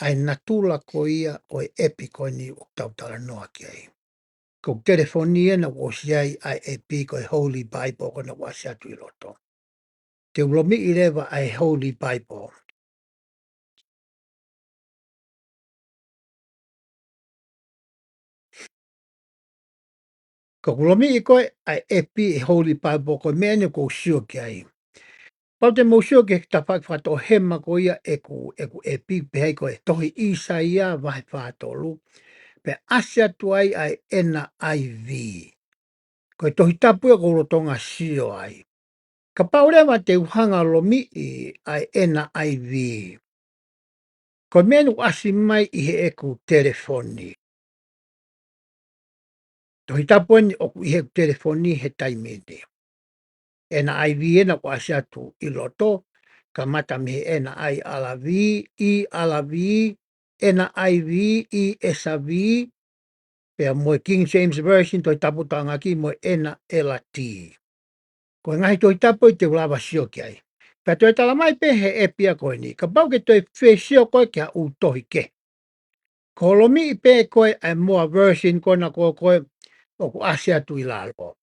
ʻa e natula ko ia ʻo e ʻepi ko eni ʻoku tau talanoa ki ai. Ko e telefoni ena ʻoku ʻosi ʻi ai ʻa e ʻepi ko e Holy Bible ko ena ʻoku ʻasi atu ʻi loto. Te u lomiʻi leva ʻa e Holy Bible. Ka ʻoku lomiʻi ko ē ʻa e ʻepi ʻi he Holy Bible ko e meʻa eni ʻoku ou sio ki ai. Kapau te mou sio ki he tafaʻaki fakatoʻohema ko ia ʻeku, ʻeku ʻepi pehē ai ko e tohi ʻĪsaia vahe fā tolu. Pea ʻasi atu ai ʻa e N I V. Ko e Tohi Tapu ia ʻoku ou lolotonga sio ai. Kapau leva te u hanga ʻo lomiʻi ʻa e N I V. Ko e meʻa eni ʻoku ʻasi mai ʻi heʻeku telefoni. Tohi Tapu eni ʻoku ʻi heʻeku telefoni he taimi ni. N I V ena ʻoku ʻasi atu ʻi loto, kamata mei he N I R V, E R V, N I V, E S V, pea mo e King James Version, Tohi Tapu Tangaki mo e N L T. Ko e ngaahi Tohi Tapu ia te u lava ʻo sio ki ai. Pea toe tala mai pē he ʻepi ia ko eni. Kapau ʻoku ke toe fie sio koe ki ha ʻū tohi kehe, ko e lomiʻi pē ko ē ʻa e more version ko ena ko ē ʻoku ʻasi atu ʻi lalo.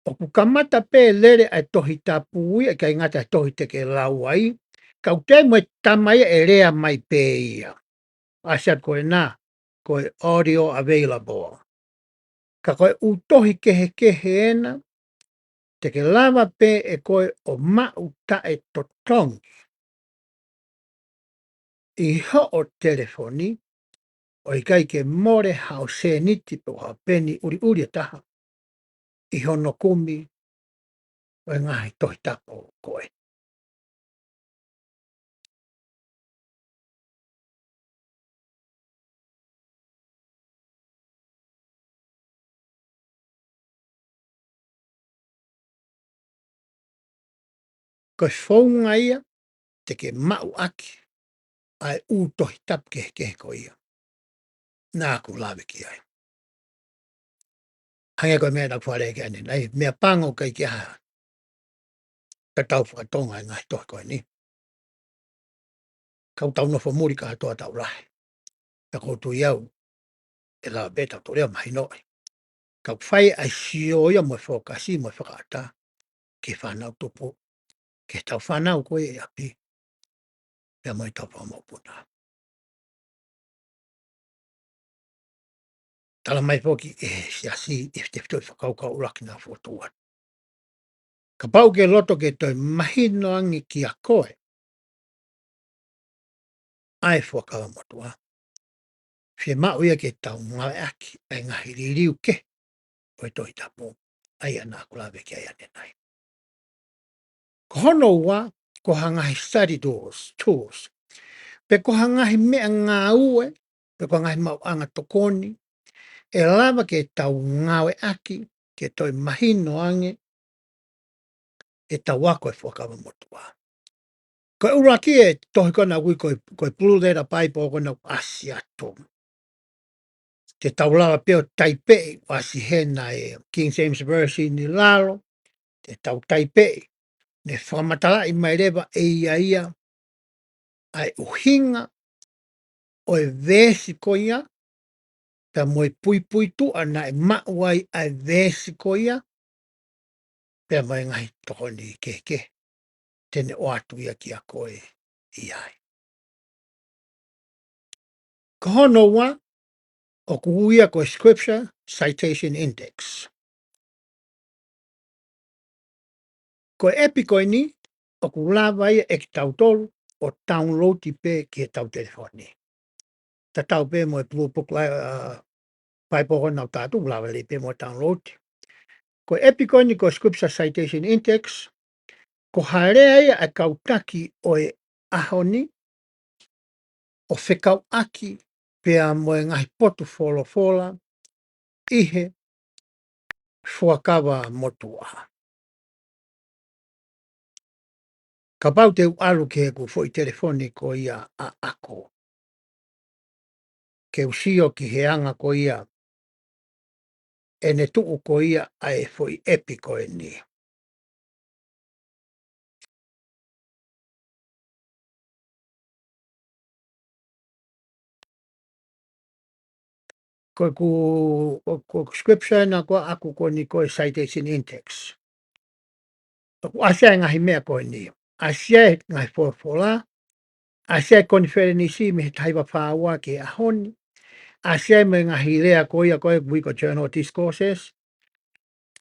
ʻOku kamata pē lele ʻa e Tohi Tapu ia, ʻikai ngata he tohi te ke lau ai, ka ʻoku ʻi ai mo e tama ia ʻe lea mai pē ia. ʻAsi atu ko ena, ko e audio available. Ka ko e ʻū tohi kehekehe ena, te ke lava pē ʻe koe ʻo maʻu taʻetotongi ʻi hoʻo telefoni, ʻo ʻikai ke mole haʻo sēniti pe ko ha peni ʻuliʻuli ʻe taha ʻi hono kumi ʻo e ngaahi Tohi Tapu ko ē. Ko e founga ia te ke maʻu ʻaki ʻa e ʻū Tohi Tapu kehekehe ko ia naʻa ku lave ki ai. Hangē ko e meʻa naʻa ku faleʻi ki ai ʻanenai, meʻapango ʻikai ke ʻi ai ha tatau faka-Tonga ʻi he ngaahi tohi ko eni. Ka ʻoku tau nofo muli kātoa, tau lahi. Ka ʻoku ou tui au ʻe lava pē ʻe tautolu ʻo mahinoʻi. Ka ʻoku fai ʻa e sio ia mo e fokasi mo e fakaʻatā ki he fānau tupu, ki heʻetau fānau ko ē ʻi ʻapi, pea mo ʻetau fanga mokopuna. Tala mai foki ʻe he siasi ʻi he tefitoʻi fakakaukau ʻuluaki naʻa fokotuʻu atu, kapau ʻoku ke loto ke toe mahino ange kiate koe ʻa e Fuakava Motuʻa, fiemaʻu ia ke tau ngāueʻaki ʻa e ngaahi liliu kehe ʻo e Tohi Tapu, ʻa ia naʻa ku lave ki ai ʻanenai. Ko hono ua, ko ha ngaahi study tools, tools. Pe ko ha ngaahi meʻangāue, pe ko ha ngaahi maʻuʻanga tokoni ʻe lava ke tau ngāueʻaki ke toe mahino ange ʻetau ako e Fuakava Motuʻa. Ko e ʻuluaki, ʻa e tohi ko ena ʻoku ui ko e, ko e Blue Letter Bible ko ena ʻoku ʻasi atu. Te tau lava pē ʻo taipeʻi, ʻoku ʻasi hena e King James Version ʻi lalo, te tau taipeʻi, ne fakamatalaʻi mai leva ʻe ia ia ʻa e ʻuhinga ʻo e veesi ko ia, pea mo e puipuituʻa naʻe maʻu ai ʻa e veesi ko ia, pea mo e ngaahi tokoni kehekehe te ne ʻoatu ia kiate koe ʻi ai. Ko hono ua, ʻoku ui ia ko e Scripture Citation Index. Ko e ʻepi ko eni, ʻoku lava ia ʻe kitautolu ʻo download pē ki heʻetau telefoni. Tatau pē mo e Blue Book Li-, uh, Bible ko ena ʻoku tau lava lelei pē mo download. Ko e ʻepi ko eni ko e Scripture Citation Index, Ko ha lea ia ʻa e kau taki ʻo e ʻaho ni ʻo fekauʻaki pea mo e ngaahi potu folofola ʻi he Fuakava Motuʻa. Kapau te u ʻalu ki heʻeku foʻi telefoni ko ia ʻaʻaku ke u sio ki he anga ko ia ʻene tuʻu ko ia ʻa e foʻi ʻepi ko eni. Ko ʻeku, ko, ko ʻeku scripture ena ko ʻaʻaku ko eni ko e citation index. ʻOku ʻasi ai e ngaahi meʻa ko eni. ʻAsi ai e ngaahi folofola, ʻasi ai e konifelenisi mei he taha hiva fā ua ki he ʻaho ni. ʻAsi ai mo e ngaahi lea ko ia ko e ʻoku ui ko e journal discourses.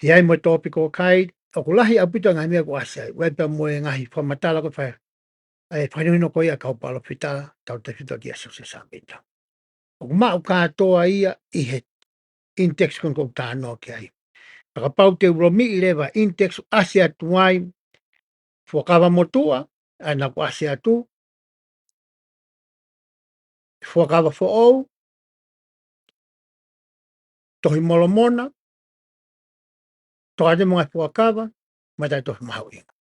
ʻI ai mo e topical guide, ʻoku lahi ʻaupito e ngaahi meʻa ʻoku ʻasi ai. ʻI ai pea mo e ngaahi fakamatala ko e fai, ʻa e fakahinohino ko ia ʻa e kau palōfita, tautautefito kia Siosefa Sāmita. ʻOku maʻu kātoa ia ʻi he index ko eni ʻoku ou talanoa ki ai. Ka kapau te u lomiʻi leva index ʻoku ʻasi atu ai Fuakava Motuʻa, ʻa ia naʻa ku ʻasi atu, Fuakava Foʻou, Tohi Molomona, Tokāteline mo e Ngaahi Fuakava, mo e Tohi Mahuʻinga.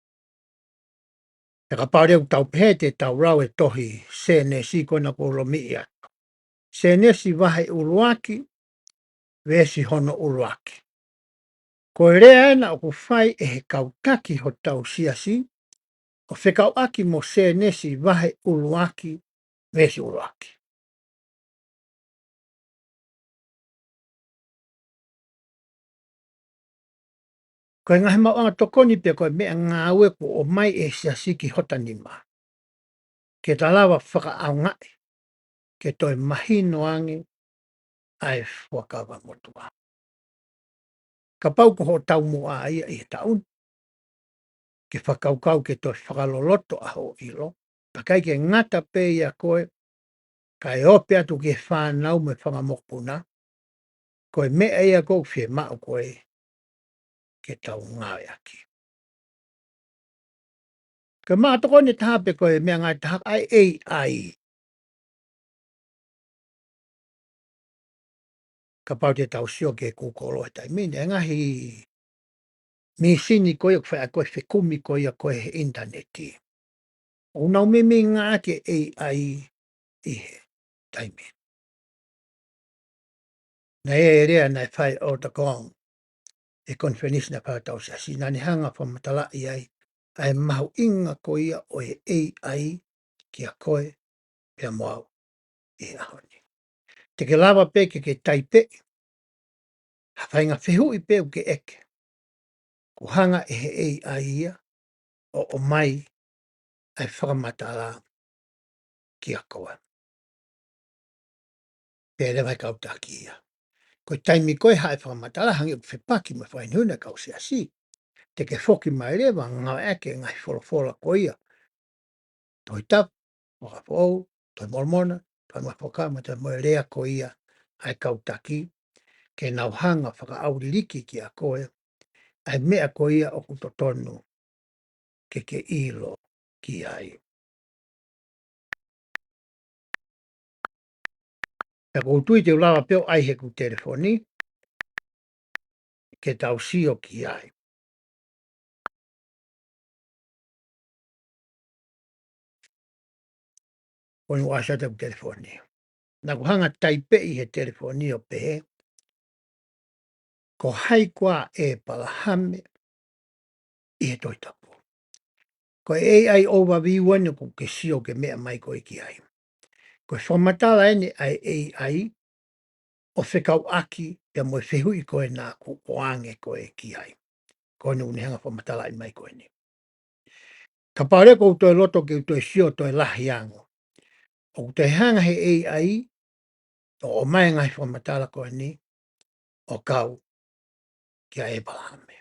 Pea kapau leva ʻoku tau pehē te tau lau e tohi Sēnesi ko ena ʻoku ou lomiʻi atu. Sēnesi vahe ʻuluaki, veesi hono ʻuluaki. Ko e lea ena ʻoku fai ʻe he kau taki hotau siasi, ʻo fekauʻaki mo Sēnesi vahe ʻuluaki, veesi ʻuluaki. Ko e ngaahi maʻuʻanga tokoni pē ko e meʻangāue kuo ʻomai ʻe he siasi ki hota nima, ke ta lava fakaʻaongaʻi ke toe mahino ange ʻa e Fuakava Motuʻa. Kapau ko hoʻo taumuʻa ia ʻi he taʻu ni, ke fakakaukau ke toe fakaloloto ʻa hoʻo ʻilo, pea ʻikai ke ngata pē ia ko e, kae ope atu ki he fānau mo e fanga mokopuna, ko e meʻa ia ʻoku fiemaʻu ko ē ke tau ngāueʻaki. Ko e maʻuʻanga tokoni ʻe taha pē ko e meʻangāue ʻe taha ʻa e A I. Kapau te tau sio ki he Google he taimi ni, e ngaahi mīsini ko ia ʻoku fai ʻaki ko e fekumi ko ia ko ē he ʻinitaneti. ʻOku nau meimei ngāueʻaki e A I ʻi he taimi ni. Naʻe ʻi ai e lea naʻe fai ʻe ʻEletā Gong he konifelenisi naʻe fai ʻe hotau siasi, naʻa ne hanga ʻo fakamatalaʻi ai ʻa e mahuʻinga ko ia ʻo e A I kia koe pea mo au ʻi he ʻaho ni. Te ke lava pē ke ke taipeʻi ha faʻahinga fehuʻi pē ʻoku ke ʻeke, kuo hanga ʻe he A I ia ʻo ʻomai ʻa e fakamatala kia koe. Pea leva ʻe he kau taki ia, ko e taimi ko ē haʻu e fakamatala hangē ʻoku fepaki mo e fakahinohino ʻa e kau siasi, te ke foki mai leva ngāueʻaki e ngaahi folofola ko ia, Tohi Tapu, Fuakava Foʻou, Tohi Molomona, Tohi Ngaahi Fuakava, mo e lea ko ia ʻa e kau taki, ke nau hanga ʻo fakaʻauliliki kia koe ʻa e meʻa ko ia ʻoku totonu ke ke ʻilo ki ai. Pea ʻoku ou tui te u lava pē ʻo ʻai heʻeku telefoni ke tau sio ki ai. Ko eni ʻoku ʻasi atu ʻeku telefoni. Naʻa ku hanga ʻo taipeʻi he telefoni ʻo pehē, ko hai koā ʻa ʻĒpalahame ʻi he Tohi Tapu. Ko e A I overview eni ʻoku ke sio ki he meʻa mai ko ē ki ai. Ko e fakamatala eni ʻa e A I ʻo fekauʻaki pea mo e fehuʻi ko ē naʻa ku ʻoange ko ē ki ai. Ko eni ʻoku ne hanga ʻo fakamatalaʻi mai ko eni. Kapau leva ʻoku ou toe loto ke u toe sio toe lahi ange, ʻoku toe hanga ʻe he A I ʻo ʻomai e ngaahi fakamatala ko eni ʻo kau kia ʻĒpalahame.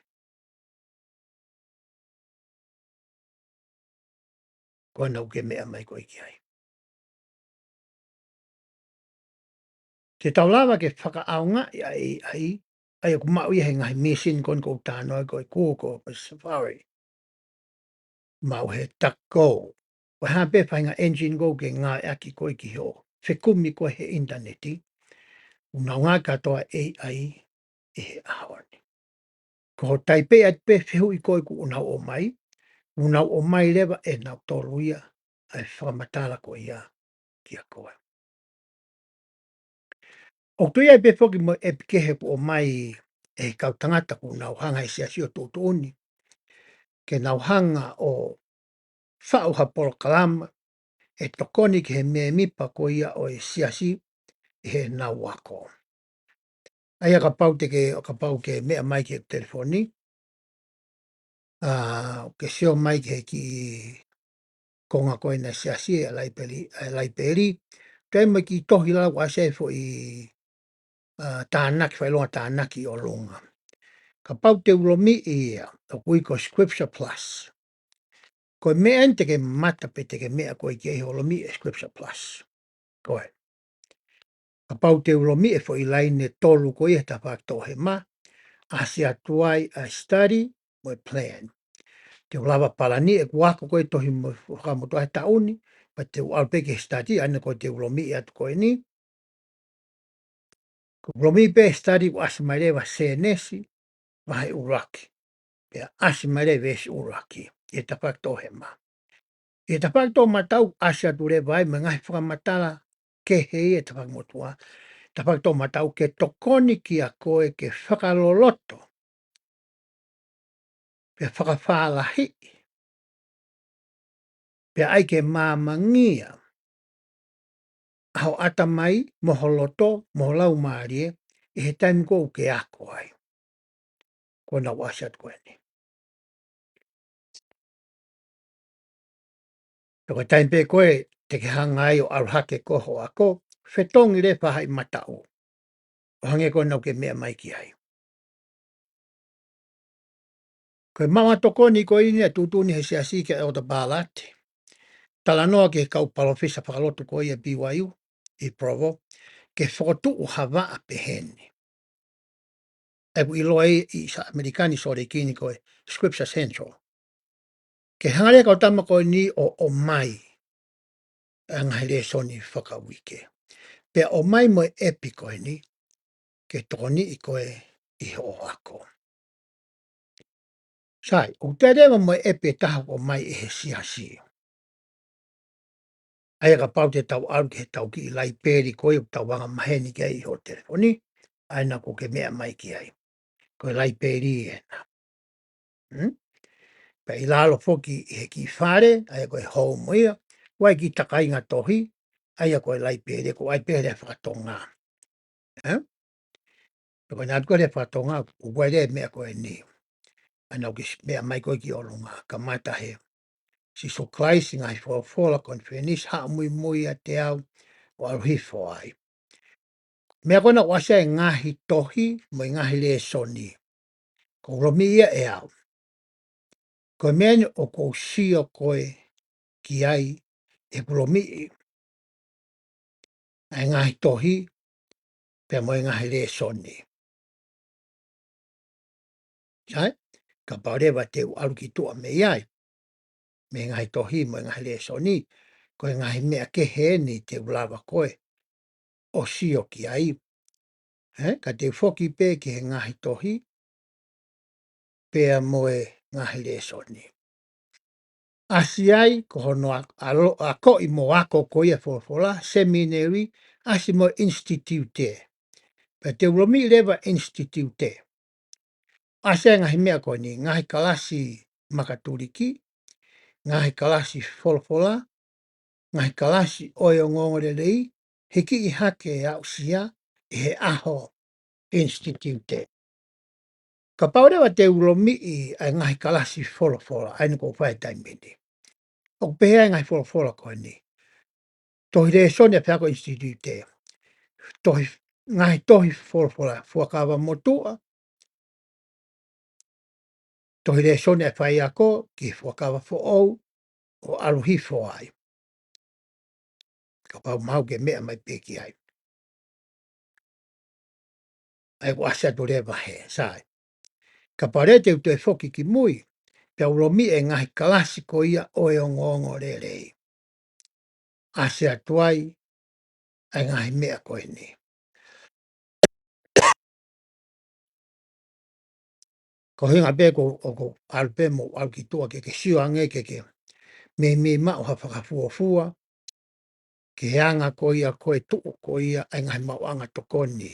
Ko ena ʻoku ke meʻa mai ko ē ki ai. Te tau lava ke fakaʻaongaʻi ʻa e A I, ʻa ia ʻoku maʻu ia he ngaahi mīsini ko eni ʻoku ou talanoa ko ē, Google, ko e Safari. maʻu he takou. Ko e hā pē faʻahinga engine ʻoku ke ngāueʻaki koe ki hoʻo fekumi koe he ʻinitaneti, ʻoku nau ngāueʻaki kātoa ʻa e A I ʻi he ʻaho ni. Ko hoʻo taipe atu pē fehuʻi ko ē ʻoku nau ʻomai, ʻoku nau ʻomai leva ʻe nautolu ia ʻa e fakamatala ko ia kiate koe. ʻOku toe ʻi ai pē foki mo e ʻepi kehe ʻoku ʻomai ʻe he kau tangata ʻoku nau hanga he siasi ʻo tuʻutuʻuni ke nau hanga ʻo faʻu ha polokalama ʻe tokoni ki he mēmipa ko ia ʻo e siasi ʻi heʻenau ako. ʻA ia kapau te ke, kapau ke meʻa mai ki he telefoni, ʻa, ke sio mai ki he kiʻi konga ko ena siasi ʻa e laipeli, ʻa e laipeli. Toe mo e kiʻi tohi lau ʻa e foʻi, ʻa, tānaki, fakaʻilonga tānaki ʻi ʻolunga. Kapau te u lomiʻi ia, ʻoku ui ko Scripture Plus. Ko e meʻa eni te ke mata pe te ke meʻa koe ki ai hoʻo lomiʻi e Scripture Plus. Ko e. Kapau te u lomiʻi e foʻi laine ʻe tolu ko ia he tafaʻaki toʻohema, ʻasi atu ai ʻa e study mo e plan. Te u lava palani ʻeku ako ko e tohi mo e Fuakava Motuʻa he taʻu ni, pea te u ʻalu pē ki he study, ʻa ena ko e te u lomiʻi atu ko eni. Ko e lomiʻi pē study ʻoku ʻasi mai leva Sēnesi, vahe ʻuluaki. Pea ʻasi mai leva veesi ʻuluaki ʻi he tafaʻaki toʻohema. ʻI he tafaʻaki toʻomataʻu ʻasi atu leva ai mo e ngaahi fakamatala kehe ʻi he tafaʻaki motuʻa. Tafaʻaki toʻomataʻu ke tokoni kiate koe ke fakaloloto, pea fakafālahiʻi, pea ʻai ke māmangia ʻa ho ʻatamai, mo ho loto, mo ho laumālie, ʻi he taimi ko ē ʻoku ke ako ai. Ko ena ʻoku ʻasi atu ko eni. Pea ko e taimi pē ko ē te ke hanga ai ʻo ʻalu hake ko hoʻo ako, fetongi leva ha faʻahi mataʻu ʻo hangē ko ena ʻoku ke meʻa mai ki ai. Ko e maʻu ʻa e tokoni ko eni ʻa e tuʻutuʻuni he siasi kia ʻEletā Pālati. Talanoa ki he kau palōfesa fakalotu ko ia ʻa e B Y U ʻi Provo, ke fokotuʻu ha vaʻa pehē ni. ʻOku ʻiloa ʻi Sa-, ʻAmelika ni, Sōleki ni, ko e Scripture Central. Ke hanga leva ʻe he kau tama ko eni ʻo, ʻomai ʻa e ngaahi lēsoni fakauike. Pea ʻomai mo e ʻepi ko eni ke tokoniʻi koe ʻi hoʻo ako. Sai, ʻoku toe ʻi ai leva mo e ʻepi ʻe taha ʻoku ʻomai ʻe he siasi. ʻA ia kapau te tau ʻalu ki heʻetau kiʻi laipeli ko ia ʻoku tau anga maheni ki ai ʻi hoʻo telefoni, ʻa ena ʻoku ke meʻa mai ki ai. Ko e laipeli ena. Hmm? Pea ʻi lalo foki ʻi he kiʻi fale, ʻa ia ko e home ia, ʻoku ʻi ai e kiʻi takainga tohi, ʻa ia ko e laipeli, ko e laipeli fakatonga. Eh? Pea ko e naʻa tuku leva fakatonga, ʻoku ʻi ai leva e meʻa ko eni. ʻA ena ʻoku ke s-, meʻa mai koe ki ʻolunga, kamata he Sīsū Kalaisi, Ngaahi Folofola, Konifelenisi, Haʻu Muimui ʻIate Au, ʻo ʻalu hifo ai. Meʻa ko ena ʻoku ʻasi ai e ngaahi tohi mo e ngaahi lēsoni. Ko e lomiʻi ia ʻe au. Ko e meʻa eni ʻoku ou sio koe ki ai ʻi heʻeku lomiʻi ʻa e ngaahi tohi, pea mo e ngaahi lēsoni. Sai, kapau leva te u ʻalu ki tuʻa mei ai, mei he ngaahi tohi mo e ngaahi lēsoni, ko e ngaahi meʻa kehe eni te u lava koe ʻo sio ki ai. Eh, ka te u foki pē ki he ngaahi tohi, pea mo e ngaahi lēsoni. ʻAsi ai, ko hono a-, alo-, akoʻi mo ako ko ia e folofola, seminary, ʻasi mo e institute. Pea te u lomiʻi leva e institute. ʻAsi ai e ngaahi meʻa ko eni, ngaahi kalasi makatuliki, ngaahi kalasi folofola, ngaahi kalasi ʻo e ongoongolelei, hikiʻi hake e aʻusia ʻi he ʻaho institute. Kapau leva te u lomiʻi ʻa e ngaahi kalasi folofola, ʻa ena ʻoku ou fai he taimi ni. ʻOku pehē ʻa e ngaahi folofola ko eni. Tohi lēsoni ʻa e faiako institute. Tohi, ngaahi tohi folofola, Fuakava Motuʻa, tohi lēsoni ʻa e faiako ki he Fuakava Foʻou, ʻo ʻalu hifo ai. Kapau maʻu ke meʻa mai pē ki ai. ʻA ia ʻoku ʻasi atu leva he, sai. Kapau leva te u toe foki ki mui, pea ulomiʻi e ngaahi kalasi ko ia ʻo e ongoongolelei. ʻAsi atu ai ʻa e ngaahi meʻa ko eni. Ko e ʻuhinga pē ko, ʻoku ou ʻalu pē mo ʻalu ki tuʻa ke ke sio ange ke ke meimei maʻu ha fakafuofua, ki he anga ko ia ko e tuʻu ko ia ʻa e ngaahi maʻuʻanga tokoni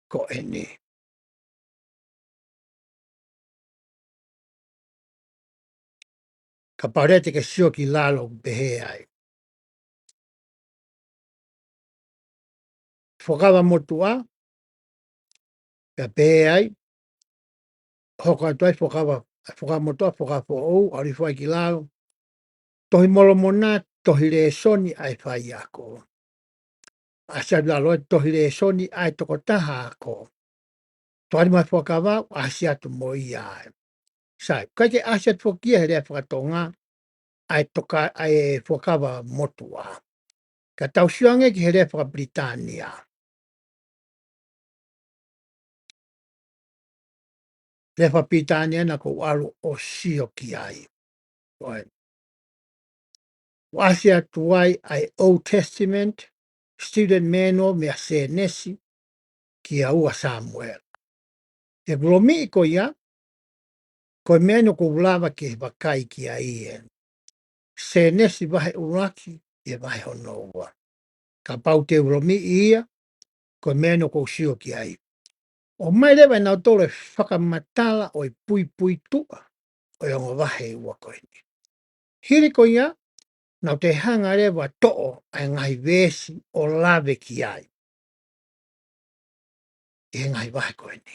ko eni. Kapau leva te ke sio ki lalo ʻoku pehē ai. Fuakava motuʻa, pea pehē ai, hoko atu ai fuakava, fuakava motuʻa, fuakava foʻou, ʻalu hifo ai ki lalo. Tohi Molomona, tohi lēsoni ʻa e faiako. ʻAsi atu lalo ai tohi lēsoni ʻa e tokotaha ako. Toa ni mai fuakava, ʻasi atu mo ia ai. Sai, ʻikai ke ʻasi atu foki ia he lea fakatonga, ʻa e toka, ʻa e fuakava motuʻa. Ka tau sio ange ki he lea fakapilitānia. Lea fakapilitānia naʻa ku ʻalu ʻo sio ki ai. ʻOi. ʻOku ʻasi atu ai ʻa e Old Testament, Student Manual, mei a Sēnesi, ki a ua Sāmuela. ʻOku ulomiʻi ko ia, ko e meʻa eni ʻoku ou lava ke vakai ki ai ē. Sēnesi vahe ʻuluaki, ʻi he vahe hono ua. Kapau te ulomiʻi ia, ko e meʻa eni ʻoku ou sio ki ai. ʻOmai leva ʻe nautolu e fakamatala ʻo e puipuituʻa ʻo e ongo vahe ʻe ua ko eni. Hili ko ia, naʻa te hanga leva toʻo ʻa e ngaahi veesi ʻo lave ki ai. ʻI he ngaahi vahe ko eni.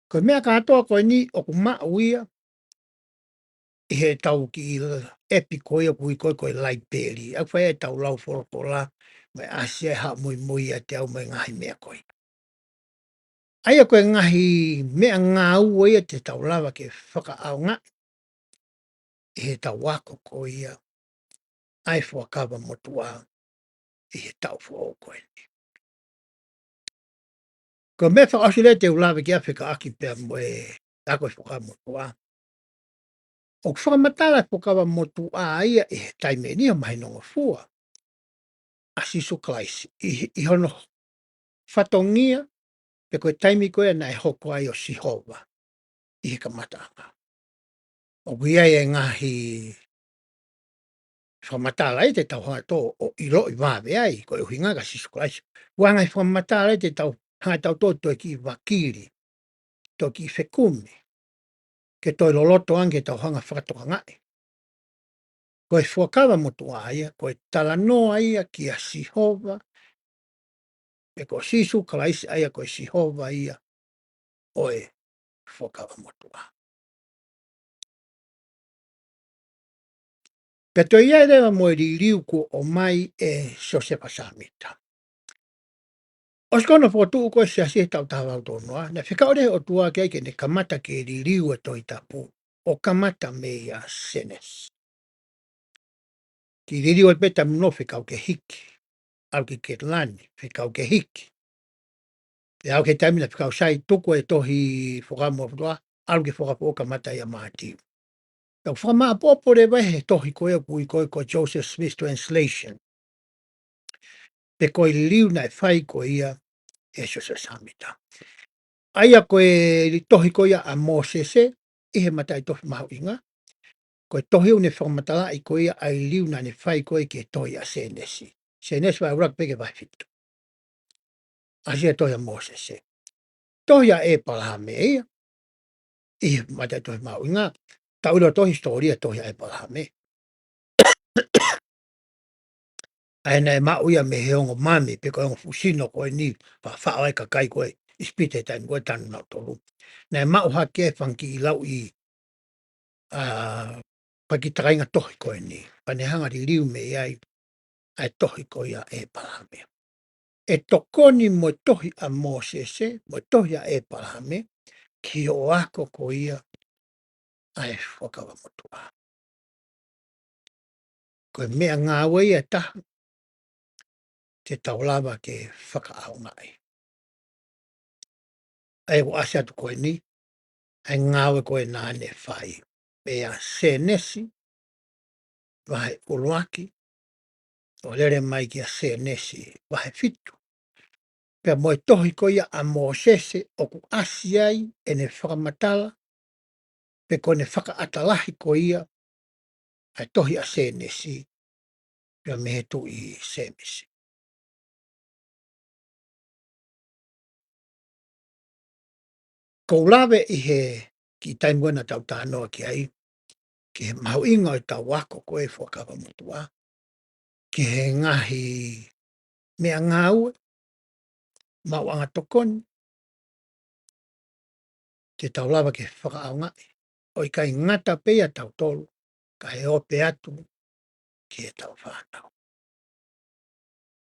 Ko e meʻa kātoa ko eni ʻoku maʻu ia, ʻi he tau kiʻi ʻepi ko ia ʻoku ui ko e, ko e laipeli. ʻOku fai e tau lau folofola, mo e ʻasi e haʻu muimui ʻiate au mo e ngaahi meʻa ko ia. ʻA ia ko e ngaahi meʻangāue ia te tau lava ke fakaʻaongaʻi ʻi he tau ako ko ia ʻa e fuakava motuʻa ʻi he taʻu foʻou ko eni. Ko e meʻa fakaʻosi leva te u lave ki ai fekauʻaki pea mo e ako ʻi he fuakava motuʻa. ʻOku fakamatala e fuakava motuʻa ia ʻi he taimi eni ʻo mahino ngofua ʻa Sīsū Kalaisi ʻi, ʻi hono fatongia, pe ko e taimi ko ia naʻe hoko ai ʻo Sihova ʻi he kamataʻanga. ʻOku ʻi ai e ngaahi fakamatala ia te tau hanga ʻo ʻiloʻi vave ai, ko e ʻuhinga kia Sīsū Kalaisi. ʻOku ʻi ai e ngaahi fakamatala ia te tau hanga ʻo tau toe kiʻi vakili, toe kiʻi fekumi, ke toe loloto ange ke tau hanga ʻo fakatokangaʻi. Ko e fuakava motuʻa ia, ko e talanoa ia kia Sihova, pe ko Sīsū Kalaisi ʻa ia ko e Sihova ia ʻo e fuakava motuʻa. Pea toe ʻi ai leva mo e liliu kuo ʻomai ʻe Siosefa Sāmita. ʻOsi ko hono fokotuʻu ko e Siasi he taʻu taha valu tolu noa, naʻe fekau leva ʻe he ʻOtua ki ai ke ne kamata ke liliu e Tohi Tapu, ʻo kamata mei a Sēnesi. Kiʻi liliu ai pē taimi noa fekau ke hiki, ʻalu ki Ketilani, fekau ke hiki. Pea aʻu ki he taimi naʻe fekau sai tuku e tohi Fuakava Motuʻa, ʻalu ki he Fuakava Foʻou kamata ia Mātiu. Pea ʻoku fakamāʻopoʻopo leva he tohi ko ia ʻoku ui ko e ko Joseph Smith Translation. Pe ko e liliu naʻe fai ko ia ʻe Siosefa Sāmita. ʻA ia ko e tohi ko ia ʻa Mōsese, ʻi he mataʻitofe mahuʻinga. Ko e tohi ʻoku ne fakamatalaʻi ko ia ʻa e liliu naʻa ne fai ko ia ki he tohi ʻa Sēnesi. Sēnesi vahe ʻuluaki pē ki he vahe fitu. ʻAsi e tohi ʻa Mōsese. Tohi ʻa ʻĒpalahame ia. ʻI he mataʻitofe mahuʻinga. Tau ʻilo tohi hisitōlia tohi ʻa ʻĒpalahame. ʻA ia naʻe maʻu ia mei he ongo mami, pe ko e ongo fuʻu sino ko eni, faʻa faʻo ai e kakai ko ē ʻIsipite he taimi ko ē tanu nautolu. Naʻe maʻu hake e fanga kiʻi lauʻi, ʻa, fanga kiʻi takainga tohi ko eni. Pea ne hanga ʻo liliu mei ai, ʻa e tohi ko ia ʻa ʻĒpalahame. ʻE tokoni mo e tohi ʻa Mōsese, mo e tohi ʻa ʻĒpalahame, ki hoʻo ako ko ia ʻa e Fuakava Motuʻa. Ko e meʻangāue ia ʻe taha, te tau lava ke fakaʻaongaʻi. ʻA ia ʻoku ʻasi atu ko eni, ʻa e ngāue ko ē naʻa ne fai. Pea Sēnesi, vahe ʻuluaki, ʻo lele mai kia Sēnesi, vahe fitu. Pea mo e tohi ko ia ʻa Mōsese ʻoku ʻasi ai ʻene fakamatala, pe ko ʻene fakaʻata lahi ko ia, ʻa e tohi ʻa Sēnesi, pea mei he tuʻi Sēmisi. Ko u lave ʻi he kiʻi taimi ko ē naʻa tau talanoa ki ai, ki he mahuʻinga ʻo e tau ako ko ē Fuakava Motuʻa, ki he ngaahi meʻangāue, maʻuʻanga tokoni, te tau lava ke fakaʻaongaʻi, ʻo ʻikai ngata pē ia tautolu, ka e ope atu ki he tau fānau.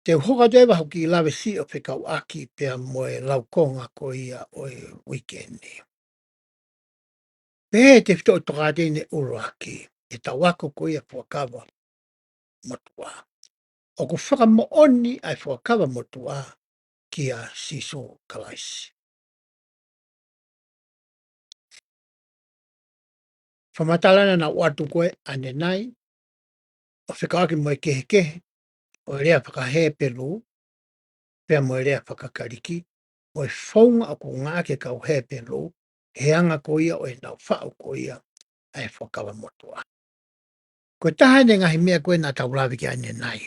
Te u hoko atu ʻi he vahe ʻoku kiʻi lave siʻi ʻo fekauʻaki pea mo e laukonga ko ia ʻo e uike ni. Pea ʻi he tefitoʻi tokāteline ʻuluaki, ʻi he tau ako ko ia Fuakava Motuʻa. ʻOku fakamoʻoni ʻa e Fuakava Motuʻa kia Sīsū Kalaisi. Fakamatala naʻa nau ʻoatu ko ē ʻanenai, ʻo fekauʻaki mo e kehekehe ʻo e lea faka-Hepelū, pea mo e lea faka-Kalisi, mo e founga ʻoku ngāueʻaki ʻe he kau Hepelū, he anga ko ia ʻo ʻenau faʻu ko ia ʻa e Fuakava Motuʻa. Ko e taha ʻene ngaahi meʻa ko ē naʻa tau lave ki ai ʻanenai,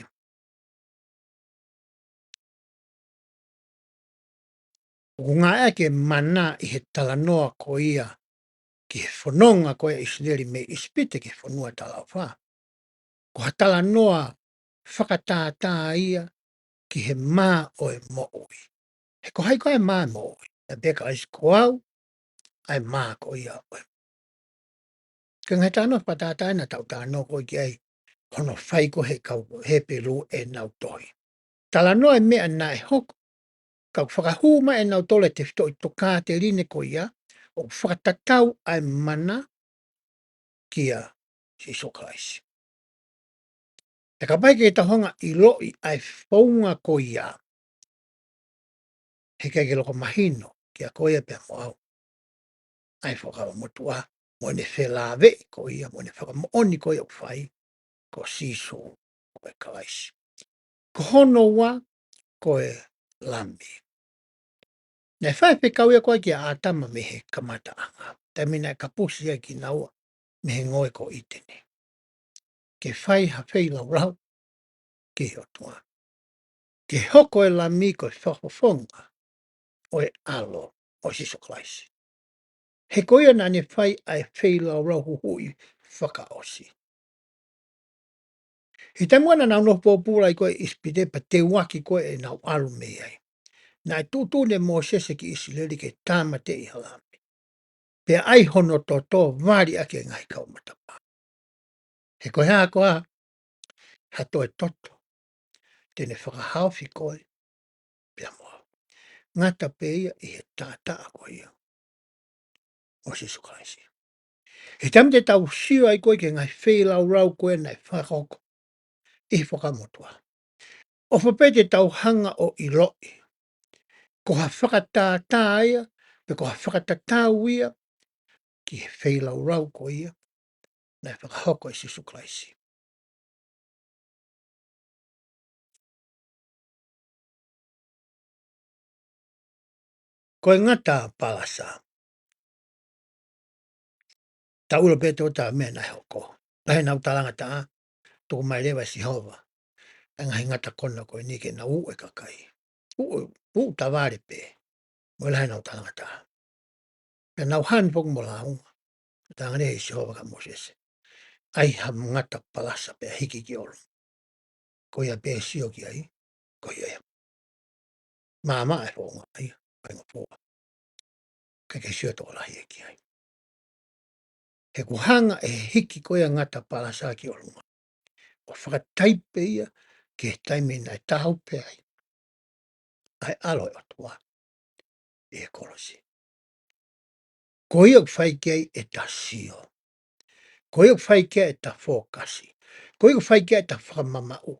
ʻoku ngāueʻaki e mana ʻi he talanoa ko ia ki he fononga ko ia ʻa ʻIsileli mei ʻIsipite ki he fonua talaʻofa. Ko ha talanoa fakatātā ia ki he mā ʻo e moʻui. He ko hai koā e mā ʻo e moʻui? ʻA e pea ka ʻosi ko au, ʻa e mā ko ia ʻo e. Ko e ngaahi talanoa fakatātā naʻa tau talanoa ko ē ki ai, hono fai ko ē he kau Hepelū ʻenau tohi. Talanoa e meʻa naʻe hoko, ka ʻoku fakahū mai ʻe nautolu e tefitoʻi tokāteline ko ia, ʻoku fakatatau ʻa e mana kia Sīsū Kalaisi. He kapau ʻe ʻikai ke tau hanga ʻo ʻiloʻi ʻa e founga ko ia, heʻikai ke loko mahino kia koe pea mo au ʻa e Fuakava Motuʻa, mo ʻene felāveʻi ko ia, mo ʻene fakamoʻoni ko ia ʻoku fai, ko Sīsū ko e Kalaisi. Ko hono ua, ko e Lami. Naʻe fai e fekau ia ko ē kia ʻĀtama mei he kamataʻanga. Taimi naʻe kapusi ai kinaua mei he ngoue ko ʻĪteni, ke fai ha feilaulau ki he ʻOtua. Ke hoko e Lami ko e fakafofonga ʻo e ʻAlo ʻo Sīsū Kalaisi. He ko ia naʻa ne fai ʻa e feilaulau huhuʻi fakaʻosi. He taimi naʻa nau nofo pōpula ai ko ē ʻi ʻIsipite pea teuaki ko ē ʻenau ʻalu mei ai, naʻe tuʻutuʻuni ʻe Mōsese ki ʻIsileli ke tāmateʻi ha lami, pea ʻai hono toto vali ʻaki e ngaahi kau matapā. He ko e hā koā ha toe toto te ne fakahaofi koe pea mo au? Ngata pē ia ʻi he taʻataʻa ko ia ʻo Sīsū Kalaisi. He taimi te tau sio ai ko ē ki he ngaahi feilaulau ko ē naʻe fakahoko ʻi he Fuakava Motuʻa, ʻofa pē te tau hanga ʻo ʻiloʻi ko ha fakatātā ia, pe ko ha fakatatau ia ki he feilaulau ko ia naʻe fakahoko ʻe Sīsū Kalaisi. Ko e ngata palasa. Tau ʻilo pē ʻe tautolu ʻa e meʻa naʻe hoko. Lahi ʻenau talangataʻa, tuku mai leva ʻe Sihova ʻa e ngaahi ngata kona ko eni ke nau uʻu e kakai. Uʻu, uʻu tavale pē mo e lahi ʻenau talangataʻa. Pea nau hanu foki mo lāunga. Talaange leva ʻe Sihova kia Mōsese, ʻai ha ngata palasa pea hiki ki ʻolunga. Ko ia pē ʻe sio ki ai, ko ia ia. Maama e founga ia, ko e ngofua. ʻIkai ke sio tokolahi ia ki ai. He kuo hanga ʻe he hiki ko ia e ngata palasa ki ʻolunga ʻo fakataipe ia ki he taimi naʻe taau pē ai ʻa e ʻAlo ʻo e ʻOtua ʻi he kolosi. Ko ia ʻoku fai ki ai ʻeta sio. Ko ia ʻoku fai ki ai ʻeta fokasi. Ko ia ʻoku fai ki ai ʻeta fakamamaʻu.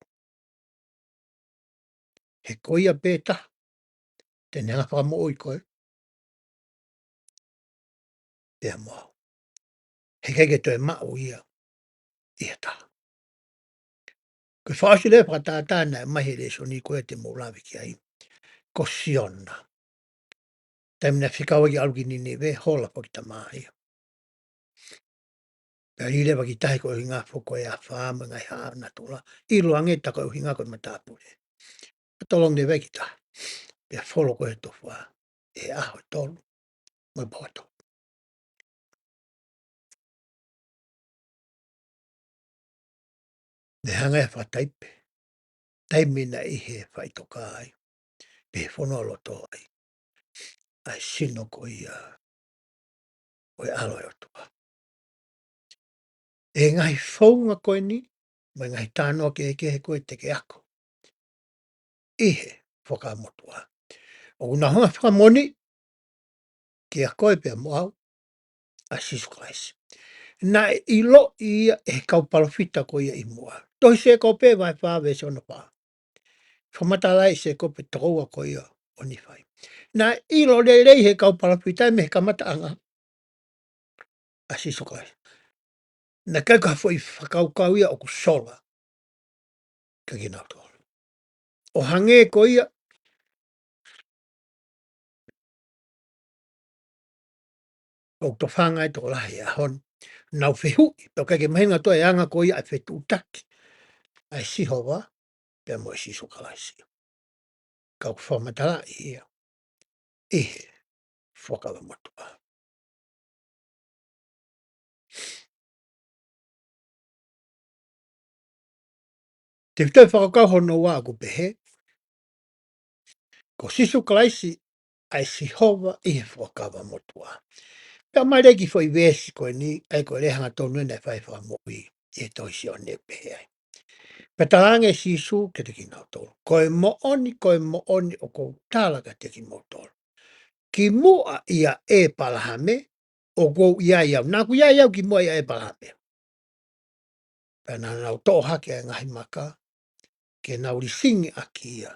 He ko ia pē taha te ne hanga ʻo fakamoʻui koe. pea mo au. He ʻikai ke toe maʻu ia ʻe ha taha. Ko e fakaʻosi leva fakatātā naʻe ʻomai he lēsoni ko ē te mou lave ki ai, ko Siona. Taimi naʻe fekau ai ke ʻalu ki Ninive, hola foki e tama ia. Pea lī leva ki tahi ko e ʻuhinga foki ko e afā mo e ngaahi haʻa natula. ʻIlo ange tā ko e ʻuhinga ko e matāpule. Pea tolongi leva ki tahi. Pea folo ko ē he tofa ʻi he ʻaho ʻe tolu mo e pō ʻe tolu. Ne hanga ʻe he fakataipe, taimi naʻe ʻi he faʻitoka ai, pe he fonualoto ai, ʻa e sino ko ia ʻo e ʻAlo ʻo e ʻOtua. ʻI he ngaahi founga ko eni, mo e ngaahi talanoa kehekehe ko ē te ke ako ʻi he Fuakava Motuʻa, ʻoku na hanga ʻo fakamoʻoni kiate koe pea mo au ʻa Sīsū Kalaisi. Naʻe ʻiloʻi ia ʻe he kau palōfita ko ia ʻi muʻa. Tohi Sēkope vahe fā veesi ono fā. Fakamatala ʻe Sēkope tokoua ko ia ʻo Nīfai. Naʻe ʻilo lelei ʻe he kau palōfita mei he kamataʻanga ʻa Sīsū Kalaisi. Naʻe ʻikai ko ha foʻi fakakaukau ia ʻoku sola kiate kinautolu. ʻO hangē ko ia ʻoku tofanga ai e tokolahi he ʻaho ni, nau fehuʻi pe ʻoku ʻikai ke mahino kātoa e anga ko ia ʻa e fetuʻutaki ʻa e Sihova pea mo e Sīsū Kalaisi. Ka ʻoku fakamatalaʻi ia ʻi he Fuakava Motuʻa. Tefitoʻi fakakaukau hono ua ʻoku pehē, ko Sīsū Kalaisi ʻa e Sihova ʻi he Fuakava Motuʻa. Pea ʻomai leva e kiʻi foʻi veesi ko eni, ʻa ia ko e lea hangatonu ena naʻe fai ʻe he Fakamoʻui ʻi he tohi Sione ʻo pehē ai. Pea talaange ʻe Sīsū kiate kinautolu, ko e moʻoni, ko e moʻoni ʻoku ou tala kiate kimoutolu, kimuʻa ʻia ʻĒpalahame ʻoku ou ʻi ai au. Naʻa ku ʻi ai au kimuʻa ʻia ʻĒpalahame. Pea naʻa nau toʻo hake ʻa e ngaahi maka ke nau lisingi ʻaki ia.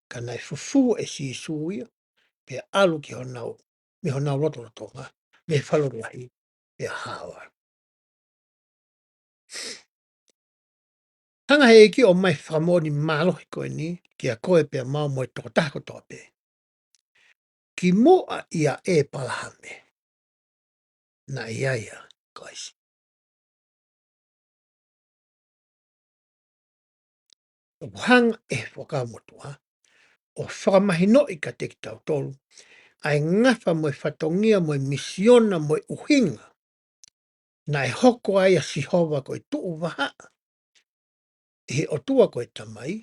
Ka naʻe fufū ʻe Sīsū ia, pea ʻalu ki honau, mei honau lotolotonga, mei he falelahi, pea hao ai. Hanga ʻe he ʻEiki ʻo ʻomai e fakamoʻoni mālohi ko eni kiate koe pea mo au mo e tokotaha kotoa pē, kimuʻa ʻia ʻĒpalahame naʻe ʻi ai ʻa Kalaisi. ʻOku hanga ʻe he Fuakava Motuʻa ʻo fakamahinoʻi kiate kitautolu ʻa e ngafa mo e fatongia mo e misiona mo e ʻuhinga naʻe hoko ai ʻa Sihova ko e tuʻu vahaʻa ʻi he ʻOtua ko e Tamai,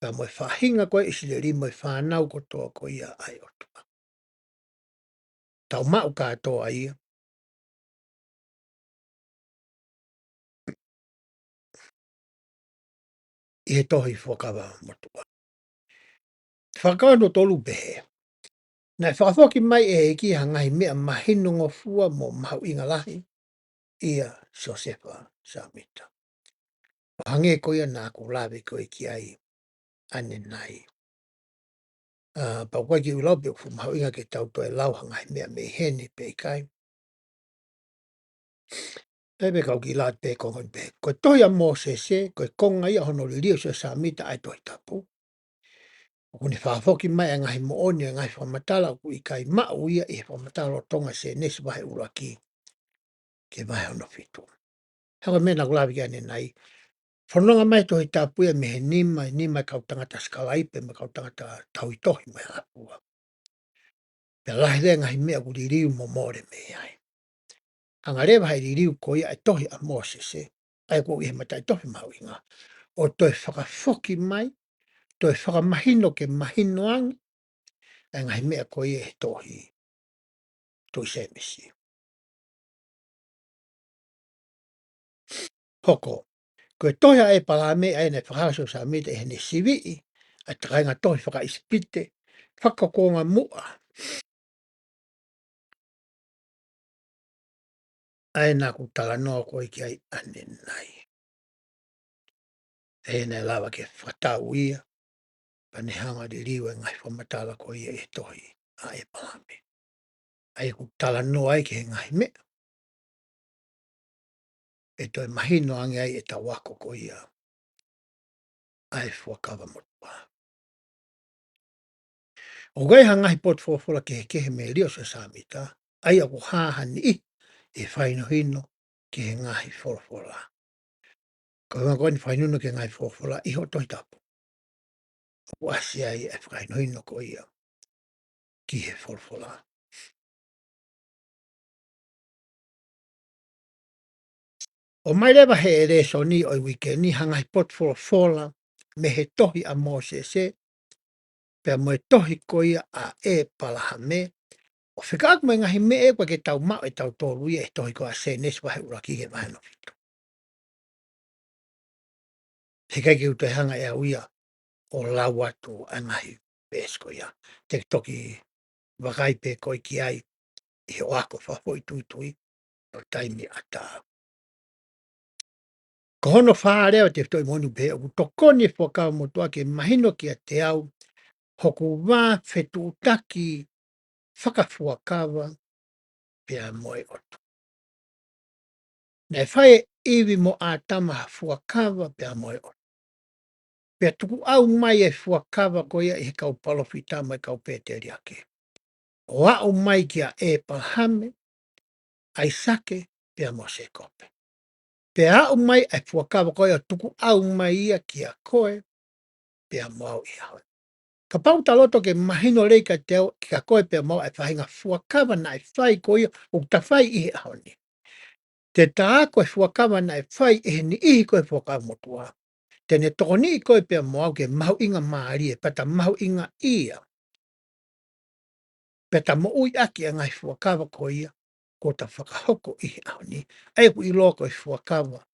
pea mo e faʻahinga ko ē ʻIsileli mo e fānau kotoa ko ia ʻa e ʻOtua. Tau maʻu kātoa ia ʻi he tohi Fuakava Motuʻa. Fakakaukau hono tolu pehē, naʻe fakafoki mai ʻe he ʻEiki ha ngaahi meʻa mahinongofua mo mahuʻinga lahi ʻia Siosefa Sāmita. ʻO hangē ko ia naʻa ku lave ko ē ki ai ʻanenai. ʻA, pea ʻoku ʻikai ke u lau pe ʻoku fuʻu mahuʻinga ke tau toe lau ha ngaahi meʻa mei heni pe ʻikai. Pea pē kau kiʻi lau pē konga ni pē. Ko e tohi ʻa Mōsese, ko e konga ia hono liliu ʻe Siosefa Sāmita ʻa e Tohi Tapu. ʻOku ne fakafoki mai ʻa e ngaahi moʻoni, ʻa e ngaahi fakamatala ʻoku ʻikai maʻu ia ʻi he fakamatala lolotonga ʻo Sēnesi vahe ʻuluaki ki he vahe hono fitu. He ko e meʻa naʻa ku lave ki ai ʻanenai. Fononga mai e Tohi Tapu ia mei he nima, nima e kau tangata sikalaipe mo e kau tangata tauhitohi mo e hā fua. Pea lahi leva e ngaahi meʻa ʻoku liliu mo mole mei ai. Hanga leva ʻe he liliu ko ia ʻa e tohi ʻa Mōsese, ʻa ia ʻoku ʻi he matātohi mahuʻinga, ʻo toe fakafoki mai, toe fakamahino ke mahino ange ʻa e ngaahi meʻa ko ia ʻi he tohi, tohi Sēnesi. Hoko, ko e tohi ʻa ʻĒpalahame ʻa ia naʻe fakahala ʻe Siosefa Sāmita ʻi heʻene siviʻi ʻa e takainga tohi fakaʻIsipite, fakakuonga muʻa, ʻa ia naʻa ku talanoa ko ē ki ai ʻanenai. ʻA ia naʻe lava ke fakatau ia, pea ne hanga ʻo liliu e ngaahi fakamatala ko ia ʻi he tohi ʻa ʻĒpalahame. ʻa ia ʻoku talanoa ai ki he ngaahi meʻa ʻe toe mahino ange ai ʻetau ako ko ia ʻa e Fuakava Motuʻa. ʻOku ʻi ai ha ngaahi potu folofola kehekehe mei he lea ʻa Siosefa Sāmita, ʻa ia ʻoku hā ha niʻihi ʻi he fakahinohino ki he ngaahi folofola. Ko e ʻuhinga ko eni fakahinohino ki he ngaahi folofola ʻi hoʻo Tohi Tapu, ʻoku ʻasi ai e fakahinohino ko ia ki he folofola. ʻOmai leva he lēsoni ʻo e uike ni ha ngaahi potu folofola mei he tohi ʻa Mōsese, pea mo e tohi ko ia ʻa ʻĒpalahame, ʻo fekauʻaki mo e ngaahi meʻa ʻoku ʻikai ke tau maʻu ʻe tautolu ia he tohi ko ia ʻa Sēnesi vahe ʻuluaki ki he vahe hono fitu. He ʻikai ke u toe hanga ʻe au ia ʻo lau atu ʻa e ngaahi veesi ko ia. Te ke toki vakai pē koe ki ai ʻi hoʻo ako fakafoʻituitui ʻi he taimi ʻatā. Ko hono fā leva ʻo e tefitoʻi moʻoni pē, ʻoku tokoni e Fuakava Motuʻa ke mahino kiate au hoku vā fetuʻutaki fakafuakava pea mo e ʻOtua. Naʻe fai ʻe ʻIvi mo ʻĀtama ha fuakava pea mo e ʻOtua. Pea tukuʻau mai e fuakava ko ia ʻi he kau palōfita mo e kau pēteliake, ʻo aʻu mai kia ʻĒpalahame, ʻAisake, pea mo Sēkope. Pea aʻu mai e fuakava ko ia ʻo tukuʻau mai ia kia koe pea mo au ʻi he ʻaho ni. Kapau ʻoku ta loto ke mahino lelei kiate au, kia koe pea mo au, e faʻahinga fuakava naʻe fai ko ia ʻoku ta fai ʻi he ʻaho ni, te ta ako e fuakava naʻe fai ʻe he niʻihi ko e Fuakava Motuʻa, te ne tokoniʻi koe pea mo au ke mahuʻingamālie, pea ta mahuʻingaʻia, pea ta moʻui ʻaki ʻa e ngaahi fuakava ko ia kuo ta fakahoko ʻi he ʻaho ni, ʻa ia ʻoku ʻiloa ko e fuakava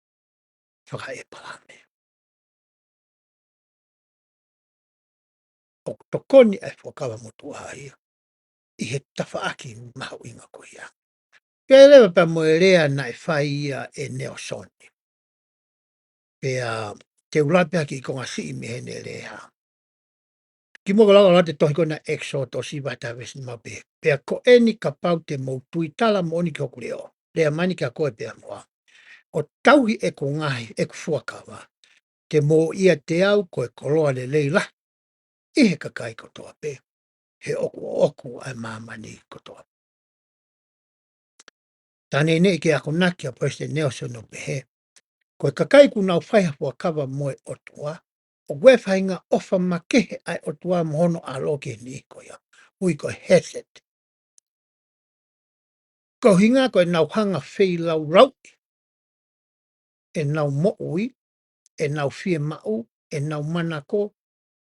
faka-ʻĒpalahame. ʻOku tokoni ʻa e Fuakava Motuʻa ia ʻi he tafaʻaki mahuʻinga ko ia. Pea leva pea mo e lea naʻe fai ia ʻe Nalesoni. Pea te u lau pē ha kiʻi konga siʻi mei heʻene lea. Kimuʻa ke u lau ʻa e tohi ko ena ʻEkisoto vahe taha veesi nima, pehē: Pea ko eni kapau te mou tuitala moʻoni ki hoku leʻo, lea mai eni kia koe pea mo au, ʻo tauhi ʻeku ngaahi, ʻeku fuakava, te mou ʻiate au ko e koloa lelei lahi ʻi he kakai kotoa pē, he ʻoku ʻoʻoku ʻa e māmani kotoa. Tā neʻineʻi ke akonaki ʻa Palesiteni Nalesoni ʻo pehē, ko e kakai ʻoku nau fai ha fuakava mo e ʻOtua, ʻoku ʻi ai e faʻahinga ʻofa makehe ʻa e ʻOtua mo hono ʻAlo ki he niʻihi ko ia, ui ko e hesed. Ko e ʻuhinga ko ʻenau hanga ʻo feilaulauʻi ʻenau moʻui, ʻenau fiemaʻu, ʻenau manako,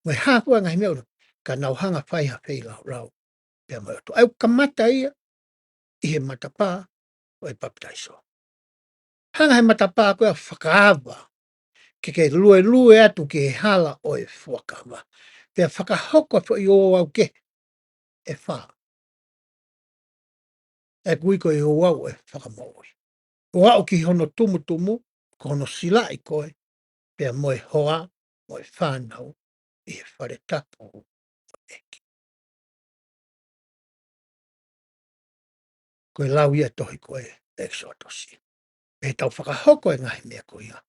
mo e hā fua e ngaahi meʻa ʻoku, ka nau hanga ʻo fai ha feilaulau pea mo e ʻOtua. ʻA ia ʻoku kamata ia ʻi he matapā ʻo e papitaiso. Hanga he matapā ko ia ʻo fakaava ke ke luelue atu ki he hala ʻo e fuakava, pea fakahoko e foʻi ouau kehe ʻe fā, ʻa ia ʻoku ui ko e ouau ʻo e fakamoʻui, ʻo aʻu ki hono tumutumu, ko hono silaʻi koe pea mo e hoa mo e fānau ʻi he fale tapu ʻo e ʻEiki. Ko e lau ia ʻa e tohi ko e ʻEkisoto. Pea tau fakahoko e ngaahi meʻa ko ia,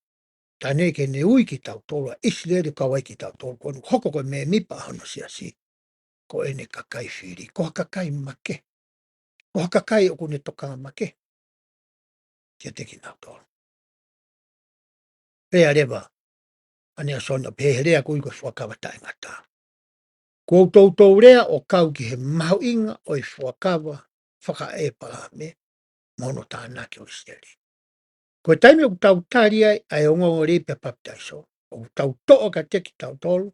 tā neʻineʻi ke ne ui kitautolu, ʻa ʻIsileli, kau ai kitautolu, kuo hoko ko e mēmipa ʻo hono siasi, ko ʻene kakai fili, ko ha kakai makehe, ko ha kakai ʻoku ne tokanga makehe kiate kinautolu. Pea leva ʻa Nalesoni ʻo pehē he lea ʻoku ui ko e fuakava taʻengata: Kuo u toutou lea ʻo kau ki he mahuʻinga ʻo e fuakava faka-ʻĒpalahame mo hono tānaki ʻo ʻIsileli. Ko e taimi ʻoku tau tali ai ʻa e ongoongolelei pea papitaiso, ʻoku tau toʻo kiate kitautolu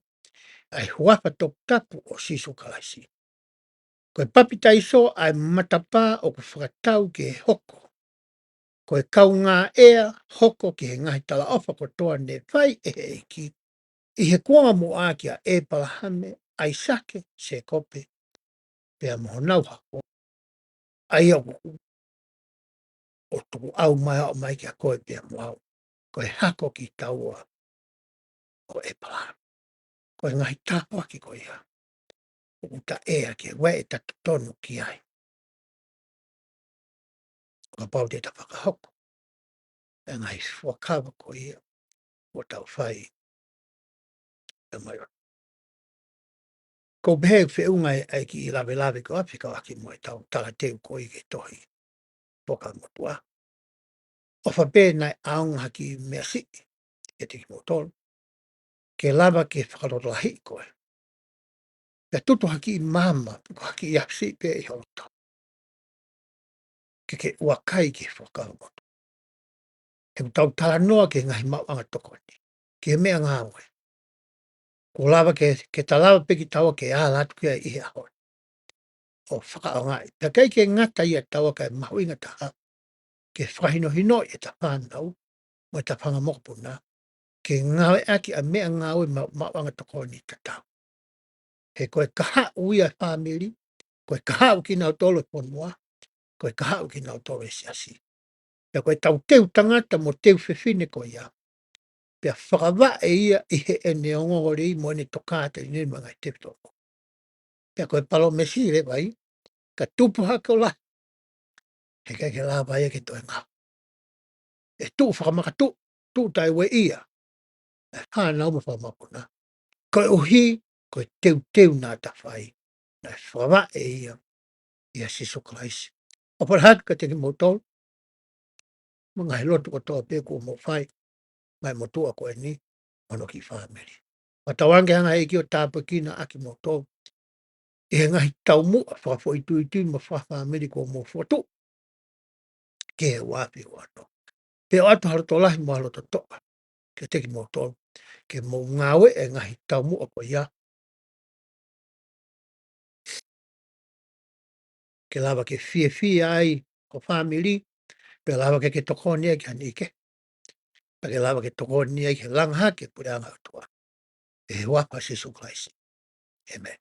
ʻa e huafa toputapu ʻo Sīsū Kalaisi. Ko e papitaiso ʻa e matapā ʻoku fakatau ke hoko ko e kaungāʻea hoko ki he ngaahi talaʻofa kotoa ne fai ʻe he ʻEiki ʻi he kuonga muʻa kia ʻĒpalahame, ʻAisake, Sēkope, pea mo honau hako, ʻa ia ʻoku, ʻo tukuʻau mai ʻo aʻu mai kia koe pea mo au, ko e hako kitaua ʻo ʻĒpalahame. Ko e ngaahi tāpuaki ko ia ʻoku ta ʻea ki ai, ʻoku ʻi ai ʻeta totonu ki ai. kapau te ta fakahoko e ngaahi fuakava ko ia ʻoku tau fai ʻe mai ʻo. Ko e pehē feʻunga ʻa e kiʻi lavelave ko ia fekauʻaki mo ʻetau talateu ko ia ki he tohi Fuakava Motuʻa. ʻOfa pē naʻe ʻaonga ha kiʻi meʻa siʻi kiate kimoutolu ke lava ke fakalotolahiʻi koe. Pea tutu ha kiʻi maama, ko ha kiʻi afi siʻi pē ʻi ho loto ke ke ʻuakai ki he Fuakava Motuʻa. He ʻoku tau talanoa ki he ngaahi maʻuʻanga tokoni, ki he meʻangāue. Kuo lava ke, ke ta lava pē kitaua ke ala atu ki ai ʻi he ʻaho ni ʻo fakaʻaongaʻi. Pea ʻikai ke ngata ia, taua ka e mahuʻinga taha ke fakahinohinoʻi ʻeta fānau mo ʻeta fanga mokopuna ke ngāueʻaki ʻa e meʻangāue ma-, maʻuʻanga tokoni tatau. He ko e kahaʻu ia e fāmili, ko e kahaʻu kinautolu e fonua, ko e kahaʻu kinautolu e siasi. Pea ko e tau teu tangata mo teu fefine ko ia, pea fakavaʻe ia ʻi heʻene ongoongolelei mo ʻene tokāteline mo e ngaahi tefitoʻi. Pea ko e palōmesi leva ia, ka tupu hake ʻo lahi, heʻikai ke lava ia ke toe ngāue. ʻE tuʻu fakamakatuʻu, tuʻu taiueʻia e fānau mo e fanga mokopuna, koeʻuhi ko e teuteu naʻa ta fai, naʻe fakavaʻe ia ʻia Sīsū Kalaisi. ʻOfa lahi atu kiate kimoutolu mo e ngaahi lotu kotoa pē kuo mou fai maʻa e motuʻa ko eni mo hono kiʻi fāmili. Fakatauange ke hanga ʻe he ʻEiki ʻo tāpuekina ʻa kimoutolu ʻi he ngaahi taumuʻa fakafoʻituitui mo fakafāmili kuo mou fokotuʻu ki he uafe ua ono. Pea ʻoatu ha loto lahi mo ha loto toʻa kiate kimoutolu ke mou ngāueʻi e ngaahi taumuʻa ko ia ke lava ke fiefia ai ho fāmili, pea lava ke ke tokoni ai ki ha niʻihi kehe, pea ke lava ke tokoni ai ke langa hake e puleʻanga ʻo e ʻOtua. ʻI he huafa ʻo Sīsū Kalaisi, ʻēmeni.